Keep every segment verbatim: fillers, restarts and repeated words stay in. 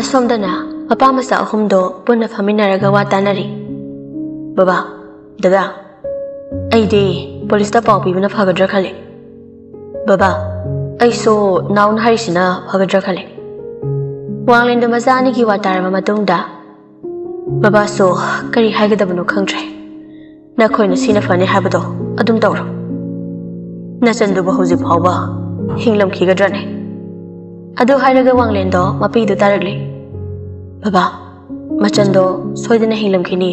ꯑꯁꯣꯝꯗꯅ ꯃꯄꯥ ꯃꯆꯥ ꯑꯍꯨꯝꯗꯣ ꯄꯨꯟꯅ ꯐꯝꯃꯤꯟꯅꯔꯒ ꯋꯥ ꯇꯥꯅꯔꯤ꯫ "ꯕꯕꯥ, ꯗꯗꯥ, ꯑꯩꯗꯤ ꯄꯨꯂꯤꯁꯇ ꯄꯥꯎ ꯄꯤꯕꯅ ꯐꯒꯗ꯭ꯔꯥ ꯈꯜꯂꯤ꯫ ꯕꯕꯥ, ꯑꯩꯁꯨ ꯅꯥꯎꯅ ꯍꯥꯏꯔꯤꯁꯤꯅ ꯐꯒꯗ꯭ꯔꯥ ꯈꯜꯂꯤ꯫" ꯋꯥꯡꯂꯦꯟꯗꯣ ꯃꯆꯥ ꯑꯅꯤꯒꯤ ꯋꯥ ꯇꯥꯔꯕ ꯃꯇꯨꯡꯗ ꯕꯕꯥꯁꯨ ꯀꯔꯤ ꯍꯥꯏꯒꯗꯕꯅꯣ ꯈꯪꯗ꯭ꯔꯦ꯫ "ꯅꯈꯣꯏꯅ ꯁꯤꯅ ꯐꯅꯤ ꯍꯥꯏꯕꯗꯣ ꯑꯗꯨꯝ ꯇꯧꯔꯣ꯫ ꯅꯆꯟꯗꯨꯕꯨ ꯍꯧꯖꯤꯛ ꯐꯥꯎꯕ ꯍꯤꯡꯂꯝꯈꯤꯒꯗ꯭ꯔꯅꯦ?" ꯑꯗꯨ ꯍꯥꯏꯔꯒ ꯋꯥꯡꯂꯦꯟꯗꯣ ꯃꯄꯤꯗꯨ ꯇꯥꯔꯛꯂꯤ꯫ "ꯕꯕꯥ, ꯃꯆꯟꯗꯣ ꯁꯣꯏꯗꯅ ꯍꯤꯡꯂꯝꯈꯤꯅꯤ꯫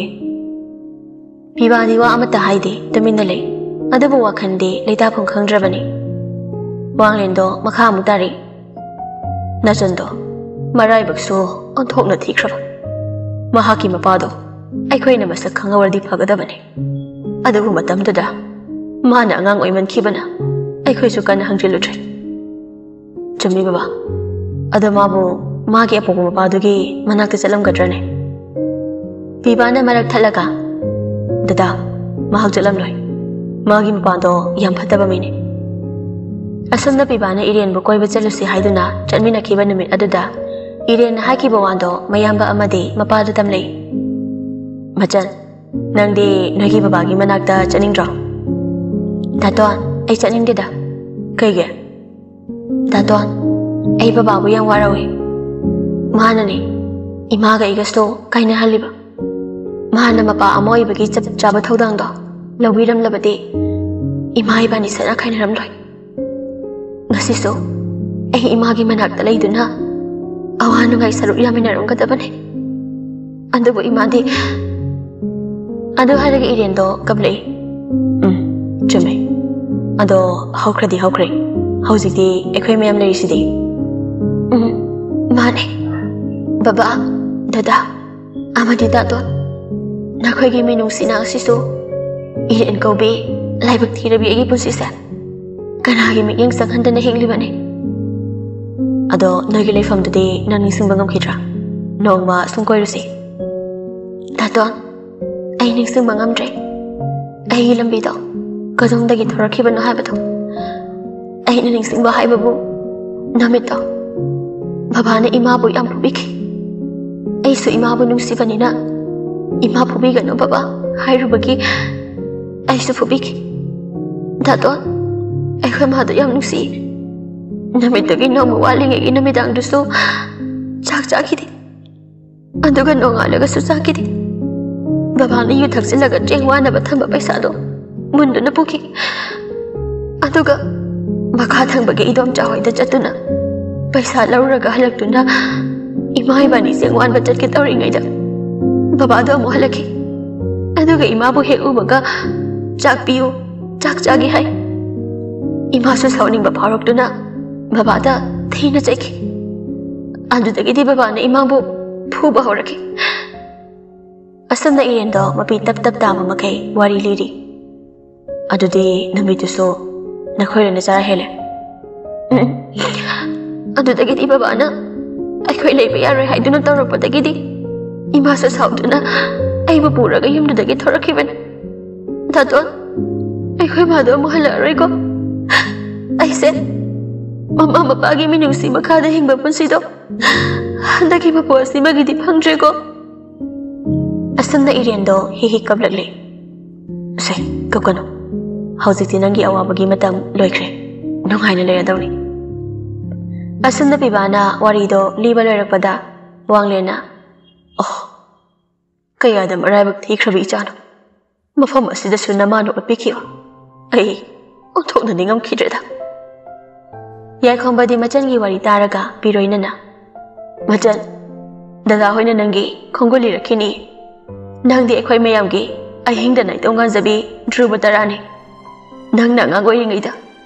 ꯄꯤꯕꯥꯗꯤ ꯋꯥ ꯑꯃꯠꯇ ꯍꯥꯏꯗꯦ, ꯇꯨꯃꯤꯟꯅ ꯂꯩ꯫ ꯑꯗꯨꯕꯨ ꯋꯥꯈꯜꯗꯤ ꯂꯩꯇꯥꯐꯝ ꯈꯪꯗ꯭ꯔꯕꯅꯤ꯫" ꯋꯥꯡꯂꯦꯟꯗꯣ ꯃꯈꯥ ꯑꯃꯨꯛ ꯇꯥꯔꯤ꯫ "ꯅꯆꯟꯗꯣ ꯃꯔꯥꯏꯕꯛꯁꯨ ꯑꯣꯟꯊꯣꯛꯅ ꯊꯤꯈ꯭ꯔꯕ꯫ ꯃꯍꯥꯛꯀꯤ ꯃꯄꯥꯗꯣ ꯑꯩꯈꯣꯏꯅ ꯃꯁꯛ ꯈꯪꯍꯧꯔꯗꯤ ꯐꯒꯗꯕꯅꯤ꯫ ꯑꯗꯨꯕꯨ ꯃꯇꯝꯗꯨꯗ ꯃꯥꯅ ꯑꯉꯥꯡ ꯑꯣꯏꯃꯟꯈꯤꯕꯅ ꯑꯩꯈꯣꯏꯁꯨ ꯀꯟꯅ ꯍꯪꯖꯤꯜꯂꯨꯗ꯭ꯔꯦ꯫" "ꯆꯨꯝꯃꯤ ꯕꯕꯥ꯫ ꯑꯗꯣ ꯃꯥꯕꯨ ꯃꯥꯒꯤ ꯑꯄꯣꯛꯄ ꯃꯄꯥꯗꯨꯒꯤ ꯃꯅꯥꯛꯇ ꯆꯠꯂꯝꯒꯗ꯭ꯔꯅꯦ?" ꯄꯤꯕꯥꯅ ꯃꯔꯛ ꯊꯠꯂꯒ, "ꯗꯗꯥ, ꯃꯍꯥꯛ ꯆꯠꯂꯝꯂꯣꯏ꯫ ꯃꯥꯒꯤ ꯃꯄꯥꯗꯣ ꯌꯥꯝ ꯐꯠꯇꯕ ꯃꯤꯅꯤ꯫" ꯑꯁꯨꯝꯅ ꯄꯤꯕꯥꯅ ꯏꯔꯦꯟꯕꯨ ꯀꯣꯏꯕ ꯆꯠꯂꯨꯁꯤ ꯍꯥꯏꯗꯨꯅ ꯆꯠꯃꯤꯟꯅꯈꯤꯕ ꯅꯨꯃꯤꯠ ꯑꯗꯨꯗ ꯏꯔꯦꯟꯅ ꯍꯥꯏꯈꯤꯕ ꯋꯥꯗꯣ ꯃꯌꯥꯝꯕ ꯑꯃꯗꯤ ꯃꯄꯥꯗ ꯇꯝꯂꯛꯏ꯫ "ꯃꯆꯟ, ꯅꯪꯗꯤ ꯅꯣꯏꯒꯤ ꯕꯕꯥꯒꯤ ꯃꯅꯥꯛꯇ ꯆꯠꯅꯤꯡꯗ꯭ꯔꯣ?" "ꯗꯥꯇꯣꯟ, ꯑꯩ ꯆꯠꯅꯤꯡꯗꯦꯗ꯫ ꯀꯩꯒꯤ? ꯗꯥꯇꯣꯟ, ꯑꯩ ꯕꯕꯥꯕꯨ ꯌꯥꯝ ꯋꯥꯔꯧꯏ꯫ ꯃꯥꯅꯅꯦ ꯏꯃꯥꯒ ꯑꯩꯒꯁꯨ ꯀꯥꯏꯅꯍꯜꯂꯤꯕ꯫ ꯃꯍꯥꯛꯅ ꯃꯄꯥ ꯑꯃ ꯑꯣꯏꯕꯒꯤ ꯆꯞ ꯆꯥꯕ ꯊꯧꯗꯥꯡꯗꯣ ꯂꯧꯕꯤꯔꯝꯂꯕꯗꯤ ꯏꯃꯥ ꯏꯕꯥꯅꯤ ꯁꯠꯅ ꯈꯥꯏꯅꯔꯝꯂꯣꯏ꯫ ꯉꯁꯤꯁꯨ ꯑꯩ ꯏꯃꯥꯒꯤ ꯃꯅꯥꯛꯇ ꯂꯩꯗꯨꯅ ꯑꯋꯥ ꯅꯨꯡꯉꯥꯏ ꯁꯔꯨꯛ ꯌꯥꯃꯤꯟꯅꯔꯝꯒꯗꯕꯅꯤ꯫ ꯑꯗꯨꯕꯨ ꯏꯃꯥꯗꯤ꯫ ꯑꯗꯨ ꯍꯥꯏꯔꯒ ꯏꯔꯦꯟꯗꯣ ꯀꯞꯂꯛꯏ꯫ ꯎꯝ, ꯆꯨꯝꯃꯦ꯫ ꯑꯗꯣ ꯍꯧꯈ꯭ꯔꯗꯤ ꯍꯧꯈ꯭ꯔꯦ꯫ ꯍꯧꯖꯤꯛꯇꯤ ꯑꯩꯈꯣꯏ ꯃꯌꯥꯝ ꯂꯩꯔꯤꯁꯤꯗꯤ꯫ ꯎꯝ, ꯃꯥꯅꯦ꯫ ꯕꯕꯥ, ꯗꯗꯥ, ꯑꯃꯗꯤ ꯗꯥꯇꯣꯟ, ꯅꯈꯣꯏꯒꯤ ꯃꯤꯅꯨꯡꯁꯤꯅ ꯑꯁꯤꯁꯨ ꯏꯔꯦꯟ ꯀꯧꯕꯤ ꯂꯥꯏꯕꯛ ꯊꯤꯔꯕꯤ ꯑꯩꯒꯤ ꯄꯨꯟꯁꯤꯁꯦ ꯀꯅꯥꯒꯤ ꯃꯤꯠꯌꯦꯡ ꯆꯪꯍꯟꯗꯅ ꯍꯤꯡꯂꯤꯕꯅꯤ? ꯑꯗꯣ ꯅꯣꯏꯒꯤ ꯂꯩꯐꯝꯗꯨꯗꯤ ꯅꯪ ꯅꯤꯡꯁꯤꯡꯕ ꯉꯝꯈꯤꯗ꯭ꯔꯥ? ꯅꯣꯡꯃ ꯁꯨꯝ ꯀꯣꯏꯔꯨꯁꯤ꯫ ꯗꯥꯇꯣꯟ, ꯑꯩ ꯅꯤꯡꯁꯤꯡꯕ ꯉꯝꯗ꯭ꯔꯦ꯫ ꯑꯩꯒꯤ ꯂꯝꯕꯤꯗꯣ ꯀꯗꯣꯝꯗꯒꯤ ꯊꯣꯔꯛꯈꯤꯕꯅꯣ ꯍꯥꯏꯕꯗꯣ꯫ ꯑꯩꯅ ꯅꯤꯡꯁꯤꯡꯕ ꯍꯥꯏꯕꯕꯨ ꯅꯨꯃꯤꯠꯇꯣ ꯕꯕꯥꯅ ꯏꯃꯥꯕꯨ ꯌꯥꯝ ꯐꯨꯕꯤꯈꯤ꯫ ꯑꯩꯁꯨ ꯏꯃꯥꯕꯨ ꯅꯨꯡꯁꯤꯕꯅꯤꯅ "ꯏꯃꯥ ꯐꯨꯕꯤꯒꯅꯨ ꯕꯕꯥ" ꯍꯥꯏꯔꯨꯕꯒꯤ ꯑꯩꯁꯨ ꯐꯨꯕꯤꯈꯤ꯫ ꯗꯥꯇꯣꯟ, ꯑꯩꯈꯣꯏ ꯃꯥꯗꯣ ꯌꯥꯝ ꯅꯨꯡꯁꯤ꯫ ꯅꯨꯃꯤꯠꯇꯨꯒꯤ ꯅꯣꯡꯃ ꯋꯥꯠꯂꯤꯉꯩꯒꯤ ꯅꯨꯃꯤꯗꯥꯡꯗꯨꯁꯨ ꯆꯥꯛ ꯆꯥꯈꯤꯗꯦ꯫ ꯑꯗꯨꯒ ꯅꯣꯡꯉꯥꯜꯂꯒꯁꯨ ꯆꯥꯈꯤꯗꯦ꯫ ꯕꯕꯥꯅ ꯌꯨ ꯊꯛꯆꯤꯜꯂꯒ ꯆꯦꯡ ꯋꯥꯅꯕ ꯊꯝꯕ ꯄꯩꯁꯥꯗꯣ ꯃꯨꯟꯗꯨꯅ ꯄꯨꯈꯤ꯫ ꯑꯗꯨꯒ ꯃꯈꯥ ꯊꯪꯕꯒꯤ ꯏꯗꯣꯝꯆꯥ ꯍꯣꯏꯗ ꯆꯠꯇꯨꯅ ꯄꯩꯁꯥ ꯂꯧꯔꯒ ꯍꯜꯂꯛꯇꯨꯅ ꯏꯃꯥ ꯏꯕꯥꯅꯤ ꯆꯦꯡ ꯋꯥꯟꯕ ꯆꯠꯀꯦ ꯇꯧꯔꯤꯉꯩꯗ ꯕꯕꯥꯗꯣ ꯑꯃꯨꯛ ꯍꯜꯂꯛꯈꯤ꯫ ꯑꯗꯨꯒ ꯏꯃꯥꯕꯨ ꯍꯦꯛ ꯎꯕꯒ "ꯆꯥꯛ ꯄꯤꯌꯨ, ꯆꯥꯛ ꯆꯥꯒꯦ" ꯍꯥꯏ꯫ ꯏꯃꯥꯁꯨ ꯁꯥꯎꯅꯤꯡꯕ ꯐꯥꯎꯔꯛꯇꯨꯅ ꯕꯕꯥꯗ ꯊꯤꯅ ꯆꯩꯈꯤ꯫ ꯑꯗꯨꯗꯒꯤꯗꯤ ꯕꯕꯥꯅ ꯏꯃꯥꯕꯨ ꯐꯨꯕ ꯍꯧꯔꯛꯈꯤ꯫ ꯑꯁꯨꯝꯅ ꯏꯔꯦꯟꯗꯣ ꯃꯄꯤ ꯇꯞ ꯇꯞ ꯇꯥꯕ ꯃꯈꯩ ꯋꯥꯔꯤ ꯂꯤꯔꯤ꯫ ꯑꯗꯨꯗꯤ ꯅꯨꯃꯤꯠꯇꯨꯁꯨ ꯅꯈꯣꯏ ꯂꯣꯏꯅ ꯆꯔꯥ ꯍꯦꯜꯂꯦ? ꯎꯝ꯫ ꯑꯗꯨꯗꯒꯤꯗꯤ ꯕꯕꯥꯅ ꯑꯩꯈꯣꯏ ꯂꯩꯕ ꯌꯥꯔꯣꯏ ꯍꯥꯏꯗꯨꯅ ꯇꯧꯔꯛꯄꯗꯒꯤꯗꯤ ꯏꯃꯥꯁꯨ ꯁꯥꯎꯗꯨꯅ ꯑꯩꯕꯨ ꯄꯨꯔꯒ ꯌꯨꯝꯗꯨꯗꯒꯤ ꯊꯣꯔꯛꯈꯤꯕꯅꯤ꯫ ꯗꯥꯇꯣꯟ, ꯑꯩꯈꯣꯏ ꯃꯥꯗꯣ ꯑꯃꯨꯛ ꯍꯜꯂꯛꯑꯔꯣꯏꯀꯣ꯫ ꯑꯩꯁꯦ ꯃꯃꯥ ꯃꯄꯥꯒꯤ ꯃꯤꯅꯨꯡꯁꯤ ꯃꯈꯥꯗ ꯍꯤꯡꯕ ꯄꯨꯟꯁꯤꯗꯣ ꯍꯟꯗꯛꯀꯤ ꯃꯄꯣ ꯑꯁꯤꯃꯒꯤꯗꯤ ꯐꯪꯗ꯭ꯔꯦꯀꯣ꯫ ꯑꯁꯨꯝꯅ ꯏꯔꯦꯟꯗꯣ ꯍꯤ ꯍꯤ ꯀꯞꯂꯛꯂꯦ꯫ "ꯁꯦ, ꯀꯞꯀꯅꯨ꯫ ꯍꯧꯖꯤꯛꯇꯤ ꯅꯪꯒꯤ ꯑꯋꯥꯕꯒꯤ ꯃꯇꯝ ꯂꯣꯏꯈ꯭ꯔꯦ꯫ ꯅꯨꯡꯉꯥꯏꯅ ꯂꯩꯔꯗꯧꯅꯤ꯫ ꯑꯁꯨꯝꯅ ꯄꯤꯕꯥꯅ ꯋꯥꯔꯤꯗꯣ ꯂꯤꯕ ꯂꯣꯏꯔꯛꯄꯗ ꯋꯥꯡꯂꯦꯟꯅ, "ꯑꯣ, ꯀꯌꯥꯗ ꯃꯔꯥꯏꯕꯛ ꯊꯤꯈ꯭ꯔꯕ ꯏꯆꯥꯅꯣ꯫ ꯃꯐꯝ ꯑꯁꯤꯗꯁꯨ ꯅꯃꯥꯅ ꯑꯣꯠꯄꯤꯈꯤꯕ ꯑꯩ ꯑꯣꯟꯊꯣꯛꯅ ꯅꯤꯡꯉꯝꯈꯤꯗ꯭ꯔꯦꯗ꯫" ꯌꯥꯏꯈꯣꯝꯕꯗꯤ ꯃꯆꯟꯒꯤ ꯋꯥꯔꯤ ꯇꯥꯔꯒ ꯄꯤꯔꯣꯏꯅꯅ, "ꯃꯆꯟ, ꯗꯗꯥ ꯍꯣꯏꯅ ꯅꯪꯒꯤ ꯈꯣꯡꯒꯨꯜ ꯂꯤꯔꯛꯈꯤꯅꯤ꯫ ꯅꯪꯗꯤ ꯑꯩꯈꯣꯏ ꯃꯌꯥꯝꯒꯤ ꯑꯍꯤꯡꯗ ꯅꯥꯏꯇꯣꯝ ꯉꯥꯟꯖꯕꯤ ꯙ꯭ꯔꯨꯕ ꯇꯔꯥꯅꯤ꯫ ꯅꯪꯅ ꯑꯉꯥꯡ ꯑꯣꯏꯔꯤꯉꯩꯗ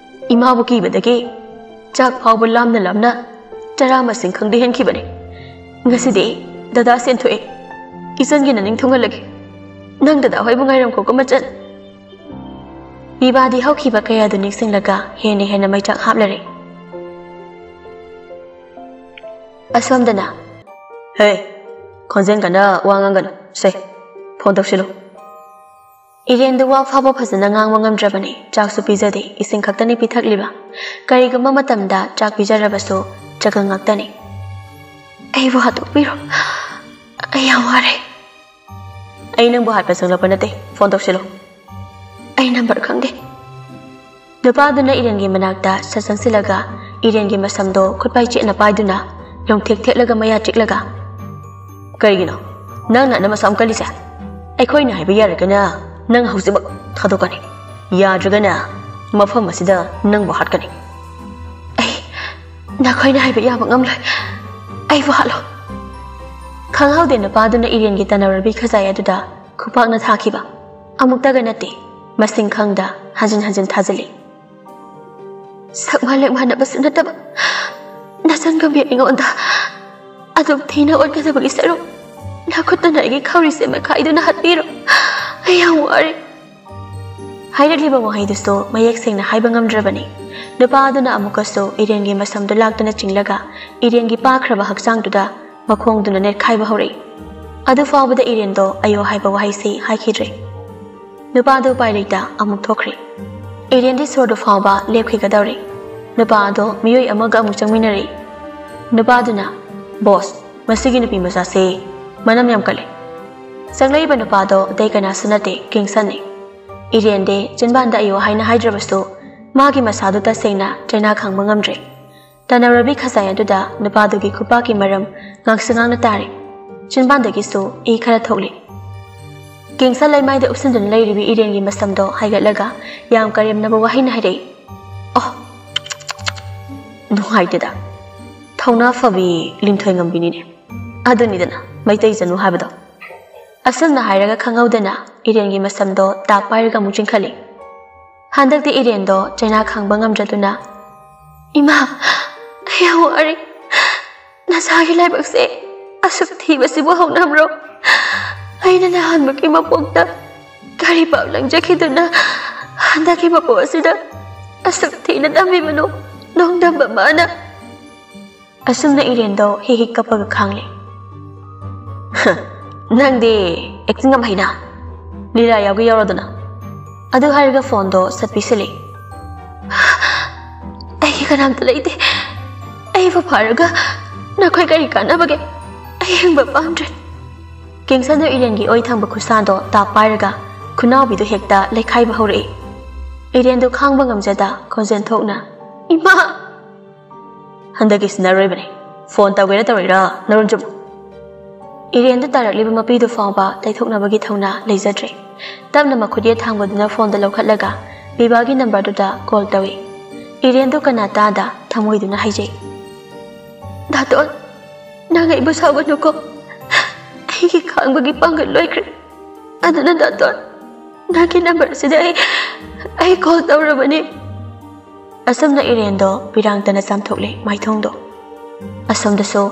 ꯏꯃꯥꯕꯨ ꯀꯤꯕꯗꯒꯤ ꯆꯥꯛ ꯐꯥꯎꯕ ꯂꯥꯝꯅ ꯂꯥꯝꯅ ꯆꯔꯥ ꯃꯁꯤꯡ ꯈꯪꯗꯦ ꯍꯦꯟꯈꯤꯕꯅꯤ꯫ ꯉꯁꯤꯗꯤ ꯗꯗꯥ ꯁꯦꯟꯊꯣꯛꯑꯦ, ꯏꯆꯟꯒꯤ ꯅꯅꯤꯡ ꯊꯨꯡꯍꯜꯂꯒꯦ꯫ ꯅꯪ ꯗꯗꯥ ꯍꯣꯏꯕꯨ ꯉꯥꯏꯔꯝꯈꯣꯀꯣ ꯃꯆꯟ꯫" ꯄꯤꯕꯥꯗꯤ ꯍꯧꯈꯤꯕ ꯀꯌꯥꯗꯨ ꯅꯤꯡꯁꯤꯡꯂꯒ ꯍꯦꯟꯅ ꯍꯦꯟꯅ ꯃꯩꯆꯥꯛ ꯍꯥꯞꯂꯔꯦ꯫ ꯑꯁꯣꯝꯗꯅ, "ꯍꯦ, ꯈꯣꯟꯖꯦꯜ ꯀꯟꯅ ꯋꯥ ꯉꯥꯡꯒꯅꯨ꯫ ꯁꯦ, ꯐꯣꯟ ꯇꯧꯁꯤꯜꯂꯨ꯫" ꯏꯔꯦꯟꯗꯨ ꯋꯥ ꯐꯥꯎꯕ ꯐꯖꯅ ꯉꯥꯡꯕ ꯉꯝꯗ꯭ꯔꯕꯅꯤ꯫ ꯆꯥꯛꯁꯨ ꯄꯤꯖꯗꯦ, ꯏꯁꯤꯡ ꯈꯛꯇꯅꯤ ꯄꯤꯊꯛꯂꯤꯕ꯫ ꯀꯔꯤꯒꯨꯝꯕ ꯃꯇꯝꯗ ꯆꯥꯛ ꯄꯤꯖꯔꯕꯁꯨ ꯆꯒꯪ ꯉꯥꯛꯇꯅꯤ꯫ "ꯑꯩꯕꯨ ꯍꯥꯠꯇꯣꯛꯄꯤꯔꯣ, ꯑꯩ ꯌꯥꯝ ꯋꯥꯔꯦ꯫" "ꯑꯩ ꯅꯪꯕꯨ ꯍꯥꯠꯄ ꯆꯪꯂꯛꯄ ꯅꯠꯇꯦ, ꯐꯣꯟ ꯇꯧꯁꯤꯜꯂꯨ꯫" "ꯑꯩ ꯅꯝꯕꯔ ꯈꯪꯗꯦ꯫" ꯅꯨꯄꯥꯗꯨꯅ ꯏꯔꯦꯟꯒꯤ ꯃꯅꯥꯛꯇ ꯁꯠ ꯆꯪꯁꯤꯜꯂꯒ ꯏꯔꯦꯟꯒꯤ ꯃꯁꯝꯗꯣ ꯈꯨꯠꯄꯥꯏ ꯆꯦꯠꯅ ꯄꯥꯏꯗꯨꯅ ꯂꯣꯡꯊꯦꯛ ꯊꯦꯠꯂꯒ ꯃꯌꯥ ꯆꯤꯛꯂꯒ, "ꯀꯔꯤꯒꯤꯅꯣ ꯅꯪꯅ ꯑꯅꯝ ꯑꯁꯥꯝ ꯀꯜꯂꯤꯁꯦ? ꯑꯩꯈꯣꯏꯅ ꯍꯥꯏꯕ ꯌꯥꯔꯒꯅ ꯅꯪ ꯍꯧꯖꯤꯛꯃꯛ ꯊꯥꯗꯣꯛꯀꯅꯤ, ꯌꯥꯗ꯭ꯔꯒꯅ ꯃꯐꯝ ꯑꯁꯤꯗ ꯅꯪꯕꯨ ꯍꯥꯠꯀꯅꯤ꯫" "ꯑꯩ ꯅꯈꯣꯏꯅ ꯍꯥꯏꯕ ꯌꯥꯕ ꯉꯝꯂꯣꯏ, ꯑꯩꯕꯨ ꯍꯥꯠꯂꯣ꯫" ꯈꯪꯍꯧꯗꯦ ꯅꯨꯄꯥꯗꯨꯅ ꯏꯔꯦꯟꯒꯤ ꯇꯅꯧꯔꯕꯤ ꯈꯖꯥꯏ ꯑꯗꯨꯗ ꯈꯨꯄꯥꯛꯅ ꯊꯥꯈꯤꯕ꯫ ꯑꯃꯨꯛꯇꯒ ꯅꯠꯇꯦ, ꯃꯁꯤꯡ ꯈꯪꯗ ꯍꯟꯖꯤꯟ ꯍꯟꯖꯤꯟ ꯊꯥꯖꯤꯜꯂꯤ꯫ "ꯁꯛ ꯃꯥꯜꯂꯦꯛ ꯃꯥꯟꯅꯕꯁꯨ ꯅꯠꯇꯕ ꯅꯆꯟ ꯒꯝꯚꯤꯔ ꯑꯩꯉꯣꯟꯗ ꯑꯗꯨꯛ ꯊꯤꯅ ꯑꯣꯠꯀꯗꯕꯒꯤ ꯁꯔꯨꯛ ꯅꯈꯨꯠꯇꯨꯅ ꯑꯩꯒꯤ ꯈꯧꯔꯤꯁꯦ ꯃꯦꯠꯈꯥꯏꯗꯨꯅ ꯍꯥꯠꯄꯤꯔꯣ꯫ ꯑꯩ ꯌꯥꯝ ꯋꯥꯔꯦ꯫" ꯍꯥꯏꯔꯛꯂꯤꯕ ꯋꯥꯍꯩꯗꯨꯁꯨ ꯃꯌꯦꯛ ꯁꯦꯡꯅ ꯍꯥꯏꯕ ꯉꯝꯗ꯭ꯔꯕꯅꯤ꯫ ꯅꯨꯄꯥ ꯑꯗꯨꯅ ꯑꯃꯨꯛꯀꯁꯨ ꯏꯔꯦꯟꯒꯤ ꯃꯁꯝꯗꯨ ꯂꯥꯛꯇꯨꯅ ꯆꯤꯡꯂꯒ ꯏꯔꯦꯟꯒꯤ ꯄꯥꯈ꯭ꯔꯕ ꯍꯛꯆꯥꯡꯗꯨꯗ ꯃꯈꯣꯡꯗꯨꯅ ꯅꯦꯠꯈꯥꯏꯕ ꯍꯧꯔꯛꯏ꯫ ꯑꯗꯨ ꯐꯥꯎꯕꯗ ꯏꯔꯦꯟꯗꯣ ꯑꯌꯣ ꯍꯥꯏꯕ ꯋꯥꯍꯩꯁꯤ ꯍꯥꯏꯈꯤꯗ꯭ꯔꯦ꯫ ꯅꯨꯄꯥꯗꯨ ꯎꯄꯥꯏ ꯂꯩꯇ ꯑꯃꯨꯛ ꯊꯣꯛꯈ꯭ꯔꯦ꯫ ꯏꯔꯦꯟꯗꯤ ꯁꯣꯔꯗꯨ ꯐꯥꯎꯕ ꯂꯦꯞꯈꯤꯒꯗꯧꯔꯦ꯫ ꯅꯨꯄꯥ ꯑꯗꯣ ꯃꯤꯑꯣꯏ ꯑꯃꯒ ꯑꯃꯨꯛ ꯆꯪꯃꯤꯟꯅꯔꯛꯏ꯫ ꯅꯨꯄꯥꯗꯨꯅ, "ꯕꯣꯁ, ꯃꯁꯤꯒꯤ ꯅꯨꯄꯤ ꯃꯆꯥꯁꯦ ꯃꯅꯝ ꯌꯥꯝ ꯀꯜꯂꯦ꯫" ꯆꯪꯂꯛꯏꯕ ꯅꯨꯄꯥꯗꯣ ꯑꯇꯩ ꯀꯅꯥꯁꯨ ꯅꯠꯇꯦ, ꯀꯤꯡꯁꯟꯅꯤ꯫ ꯏꯔꯦꯟꯗꯤ ꯆꯤꯟꯕꯥꯟꯗ ꯑꯌꯣ ꯍꯥꯏꯅ ꯍꯥꯏꯗ꯭ꯔꯕꯁꯨ ꯃꯥꯒꯤ ꯃꯁꯥꯗꯨ ꯇꯁꯦꯡꯅ ꯆꯩꯅꯥ ꯈꯥꯡꯕ ꯉꯝꯗ꯭ꯔꯦ꯫ ꯇꯅꯧꯔꯕꯤ ꯈꯖꯥꯏ ꯑꯗꯨꯗ ꯅꯨꯄꯥꯗꯨꯒꯤ ꯈꯨꯄꯥꯛꯀꯤ ꯃꯔꯝ ꯉꯥꯡꯁ ꯉꯥꯡꯅ ꯇꯥꯔꯦ꯫ ꯆꯤꯟꯕꯥꯟꯗꯒꯤꯁꯨ ꯏ ꯈꯔ ꯊꯣꯛꯂꯤ꯫ ꯀꯦꯡꯁ ꯂꯩꯃꯥꯏꯗ ꯎꯞꯁꯤꯟꯗꯨꯅ ꯂꯩꯔꯤꯕꯤ ꯏꯔꯦꯟꯒꯤ ꯃꯁꯝꯗꯣ ꯍꯥꯏꯒꯠꯂꯒ ꯌꯥꯝ ꯀꯔꯦꯝꯅꯕ ꯋꯥꯍꯩꯅ ꯍꯥꯏꯔꯛꯏ꯫ "ꯑꯣ, ꯅꯨꯡꯉꯥꯏꯇꯦꯗ꯫ ꯊꯧꯅꯥ ꯐꯕꯤ ꯂꯤꯟꯊꯣꯏ ꯉꯝꯕꯤꯅꯤꯅꯦ꯫ ꯑꯗꯨꯅꯤꯗꯅ ꯃꯩꯇꯩ ꯆꯅꯨ ꯍꯥꯏꯕꯗꯣ"꯫ ꯑꯁꯨꯝꯅ ꯍꯥꯏꯔꯒ ꯈꯪꯍꯧꯗꯅ ꯏꯔꯦꯟꯒꯤ ꯃꯁꯝꯗꯣ ꯇꯥꯛ ꯄꯥꯏꯔꯒ ꯑꯃꯨꯛ ꯆꯤꯡꯈꯠꯂꯤ꯫ ꯍꯟꯗꯛꯇꯤ ꯏꯔꯦꯟꯗꯣ ꯆꯩꯅꯥ ꯈꯥꯡꯕ ꯉꯝꯗ꯭ꯔꯗꯨꯅ, "ꯏꯃꯥ, ꯑꯩ ꯌꯥꯝ ꯋꯥꯔꯦ꯫ ꯅꯁꯥꯒꯤ ꯂꯥꯏꯕꯛꯁꯦ ꯑꯁꯨꯛ ꯊꯤꯕꯁꯤꯕꯨ ꯍꯧꯅꯕ꯭ꯔꯣ? ꯑꯩꯅ ꯅꯍꯥꯟꯃꯨꯛꯀꯤ ꯃꯄꯣꯛꯇ ꯀꯔꯤ ꯄꯥꯞ ꯂꯪꯖꯈꯤꯗꯨꯅ ꯍꯟꯗꯛꯀꯤ ꯃꯄꯣꯛ ꯑꯁꯤꯗ ꯑꯁꯨꯛ ꯊꯤꯅ ꯇꯝꯕꯤꯕꯅꯣ? ꯅꯣꯡꯗꯝꯕ ꯃꯥꯅ"꯫ ꯑꯁꯨꯝꯅ ꯏꯔꯦꯟꯗꯣ ꯍꯤꯛ ꯍꯤꯛ ꯀꯞꯄꯒ ꯈꯥꯡꯂꯦ꯫ "ꯅꯪꯗꯤ ꯑꯦꯛꯇꯤꯡ ꯌꯥꯝ ꯍꯩꯅ꯫ ꯂꯤꯂꯥ ꯌꯥꯎꯒꯦ ꯌꯥꯎꯔꯣꯗꯅ"꯫ ꯑꯗꯨ ꯍꯥꯏꯔꯒ ꯐꯣꯟꯗꯣ ꯁꯠ ꯄꯤꯁꯤꯜꯂꯦ꯫ "ꯑꯩꯒꯤ ꯀꯅꯥꯝꯇ ꯂꯩꯇꯦ꯫ ꯑꯩꯕꯨ ꯐꯥꯔꯒ ꯅꯈꯣꯏ ꯀꯔꯤ ꯀꯥꯟꯅꯕꯒꯦ? ꯑꯩ ꯍꯤꯡꯕ ꯄꯥꯝꯗ꯭ꯔꯦ"꯫ ꯀꯦꯡꯁꯗꯣ ꯏꯔꯦꯟꯒꯤ ꯑꯣꯏ ꯊꯪꯕ ꯈꯨꯠꯁꯥꯗꯣ ꯇꯥꯛ ꯄꯥꯏꯔꯒ ꯈꯨꯅꯥꯎꯕꯤꯗꯨ ꯍꯦꯛꯇ ꯂꯩꯈꯥꯏꯕ ꯍꯧꯔꯛꯏ꯫ ꯏꯔꯦꯟꯗꯨ ꯈꯥꯡꯕ ꯉꯝꯖꯗ ꯈꯣꯟꯖꯦꯜ ꯊꯣꯛꯅ, "ꯏꯃꯥ!" "ꯍꯟꯗꯛꯀꯤꯁꯤꯅ ꯑꯔꯣꯏꯕꯅꯤ꯫ ꯐꯣꯟ ꯇꯧꯒꯦꯔꯥ ꯇꯧꯔꯣꯏꯔꯥ, ꯅꯔꯣꯟ ꯆꯨꯝꯃꯨ"꯫ ꯏꯔꯦꯟꯗ ꯇꯥꯔꯛꯂꯤꯕ ꯃꯄꯤꯗꯨ ꯐꯥꯎꯕ ꯇꯩꯊꯣꯛꯅꯕꯒꯤ ꯊꯧꯅꯥ ꯂꯩꯖꯗ꯭ꯔꯦ꯫ ꯇꯞꯅ ꯃꯈꯨꯠ ꯌꯦꯠ ꯊꯥꯡꯕꯗꯨꯅ ꯐꯣꯟꯗ ꯂꯧꯈꯠꯂꯒ ꯕꯤꯕꯥꯒꯤ ꯅꯝꯕꯔꯗꯨꯗ ꯀꯣꯜ ꯇꯧꯏ꯫ ꯏꯔꯦꯟꯗꯨ ꯀꯅꯥ ꯇꯥꯗ ꯊꯃꯣꯏꯗꯨꯅ ꯍꯥꯏꯖꯩ, "ꯗꯥꯇꯣꯟ, ꯅꯪ ꯑꯩꯕꯨ ꯁꯥꯎꯒꯅꯨꯀꯣ꯫ ꯑꯩꯒꯤ ꯈꯥꯡꯕꯒꯤ ꯄꯥꯡꯒꯜ ꯂꯣꯏꯈ꯭ꯔꯦ꯫ ꯑꯗꯨꯅ ꯗꯥꯇꯣꯟ, ꯅꯪꯒꯤ ꯅꯝꯕꯔꯁꯤꯗ ꯑꯩ, ꯑꯩ ꯀꯣꯜ ꯇꯧꯔꯕꯅꯤ"꯫ ꯑꯁꯨꯝꯅ ꯏꯔꯦꯟꯗꯣ ꯄꯤꯔꯥꯡꯇꯅ ꯆꯥꯝꯊꯣꯛꯂꯦ ꯃꯥꯏꯊꯣꯡꯗꯣ꯫ ꯑꯁꯣꯝꯗꯁꯨ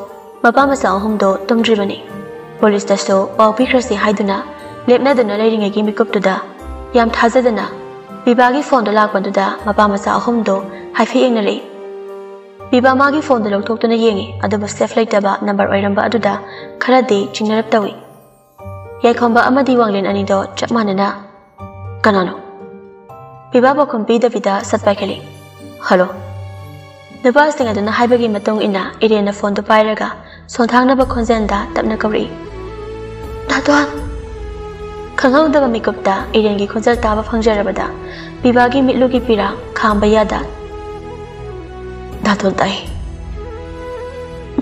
ꯃꯄꯥ ꯃꯆꯥ ꯑꯍꯨꯝꯗꯣ ꯇꯨꯝꯗ꯭ꯔꯤꯕꯅꯤ꯫ ꯄꯨꯂꯤꯁꯇꯁꯨ ꯄꯥꯎ ꯄꯤꯈ꯭ꯔꯁꯤ ꯍꯥꯏꯗꯨꯅ ꯂꯦꯞꯅꯗꯨꯅ ꯂꯩꯔꯤꯉꯩꯒꯤ ꯃꯤꯀꯨꯞꯇꯨꯗ ꯌꯥꯝ ꯊꯥꯖꯗꯅ ꯕꯤꯕꯥꯒꯤ ꯐꯣꯟꯗꯣ ꯂꯥꯛꯄꯗꯨꯗ ꯃꯄꯥ ꯃꯆꯥ ꯑꯍꯨꯝꯗꯣ ꯍꯥꯏꯐꯦꯠ ꯌꯦꯡꯅꯔꯛꯏ꯫ ꯕꯤꯕꯥ ꯃꯥꯒꯤ ꯐꯣꯟꯗꯣ ꯂꯧꯊꯣꯛꯇꯨꯅ ꯌꯦꯡꯉꯤ, ꯑꯗꯨꯕꯨ ꯁꯦꯐ ꯂꯩꯇꯕ ꯅꯝꯕꯔ ꯑꯣꯏꯔꯝꯕ ꯑꯗꯨꯗ ꯈꯔꯗꯤ ꯆꯤꯡꯅꯔꯞ ꯇꯧꯏ꯫ ꯌꯥꯏꯈꯣꯝꯕ ꯑꯃꯗꯤ ꯋꯥꯡꯂꯦꯟ ꯑꯅꯤꯗꯣ ꯆꯞ ꯃꯥꯟꯅꯅ, "ꯀꯅꯥꯅꯣ?" ꯕꯤꯕꯥ ꯄꯥꯎꯈꯨꯝ ꯄꯤꯗꯕꯤꯗ ꯁꯠ ꯄꯥꯏꯈꯠꯂꯤ꯫ "ꯍꯜꯂꯣ"꯫ ꯅꯨꯄꯥꯁꯤꯡ ꯑꯗꯨꯅ ꯍꯥꯏꯕꯒꯤ ꯃꯇꯨꯡ ꯏꯟꯅ ꯏꯔꯦꯟꯅ ꯐꯣꯟꯗꯨ ꯄꯥꯏꯔꯒ ꯁꯣꯟꯊꯥꯡꯅꯕ ꯈꯣꯟꯖꯦꯜꯗ ꯇꯞꯅ ꯀꯧꯔꯛꯏ, "ꯗꯥꯇꯣꯟ!" ꯈꯪꯍꯧꯗꯕ ꯃꯤꯀꯨꯞꯇ ꯏꯔꯦꯟꯒꯤ ꯈꯣꯟꯖꯦꯜ ꯇꯥꯕ ꯐꯪꯖꯔꯕꯗ ꯄꯤꯕꯥꯒꯤ ꯃꯤꯠꯂꯨꯒꯤ ꯄꯤꯔꯥ ꯈꯥꯝꯕ ꯌꯥꯗ ꯗꯥꯇꯣꯟ ꯇꯥꯏ꯫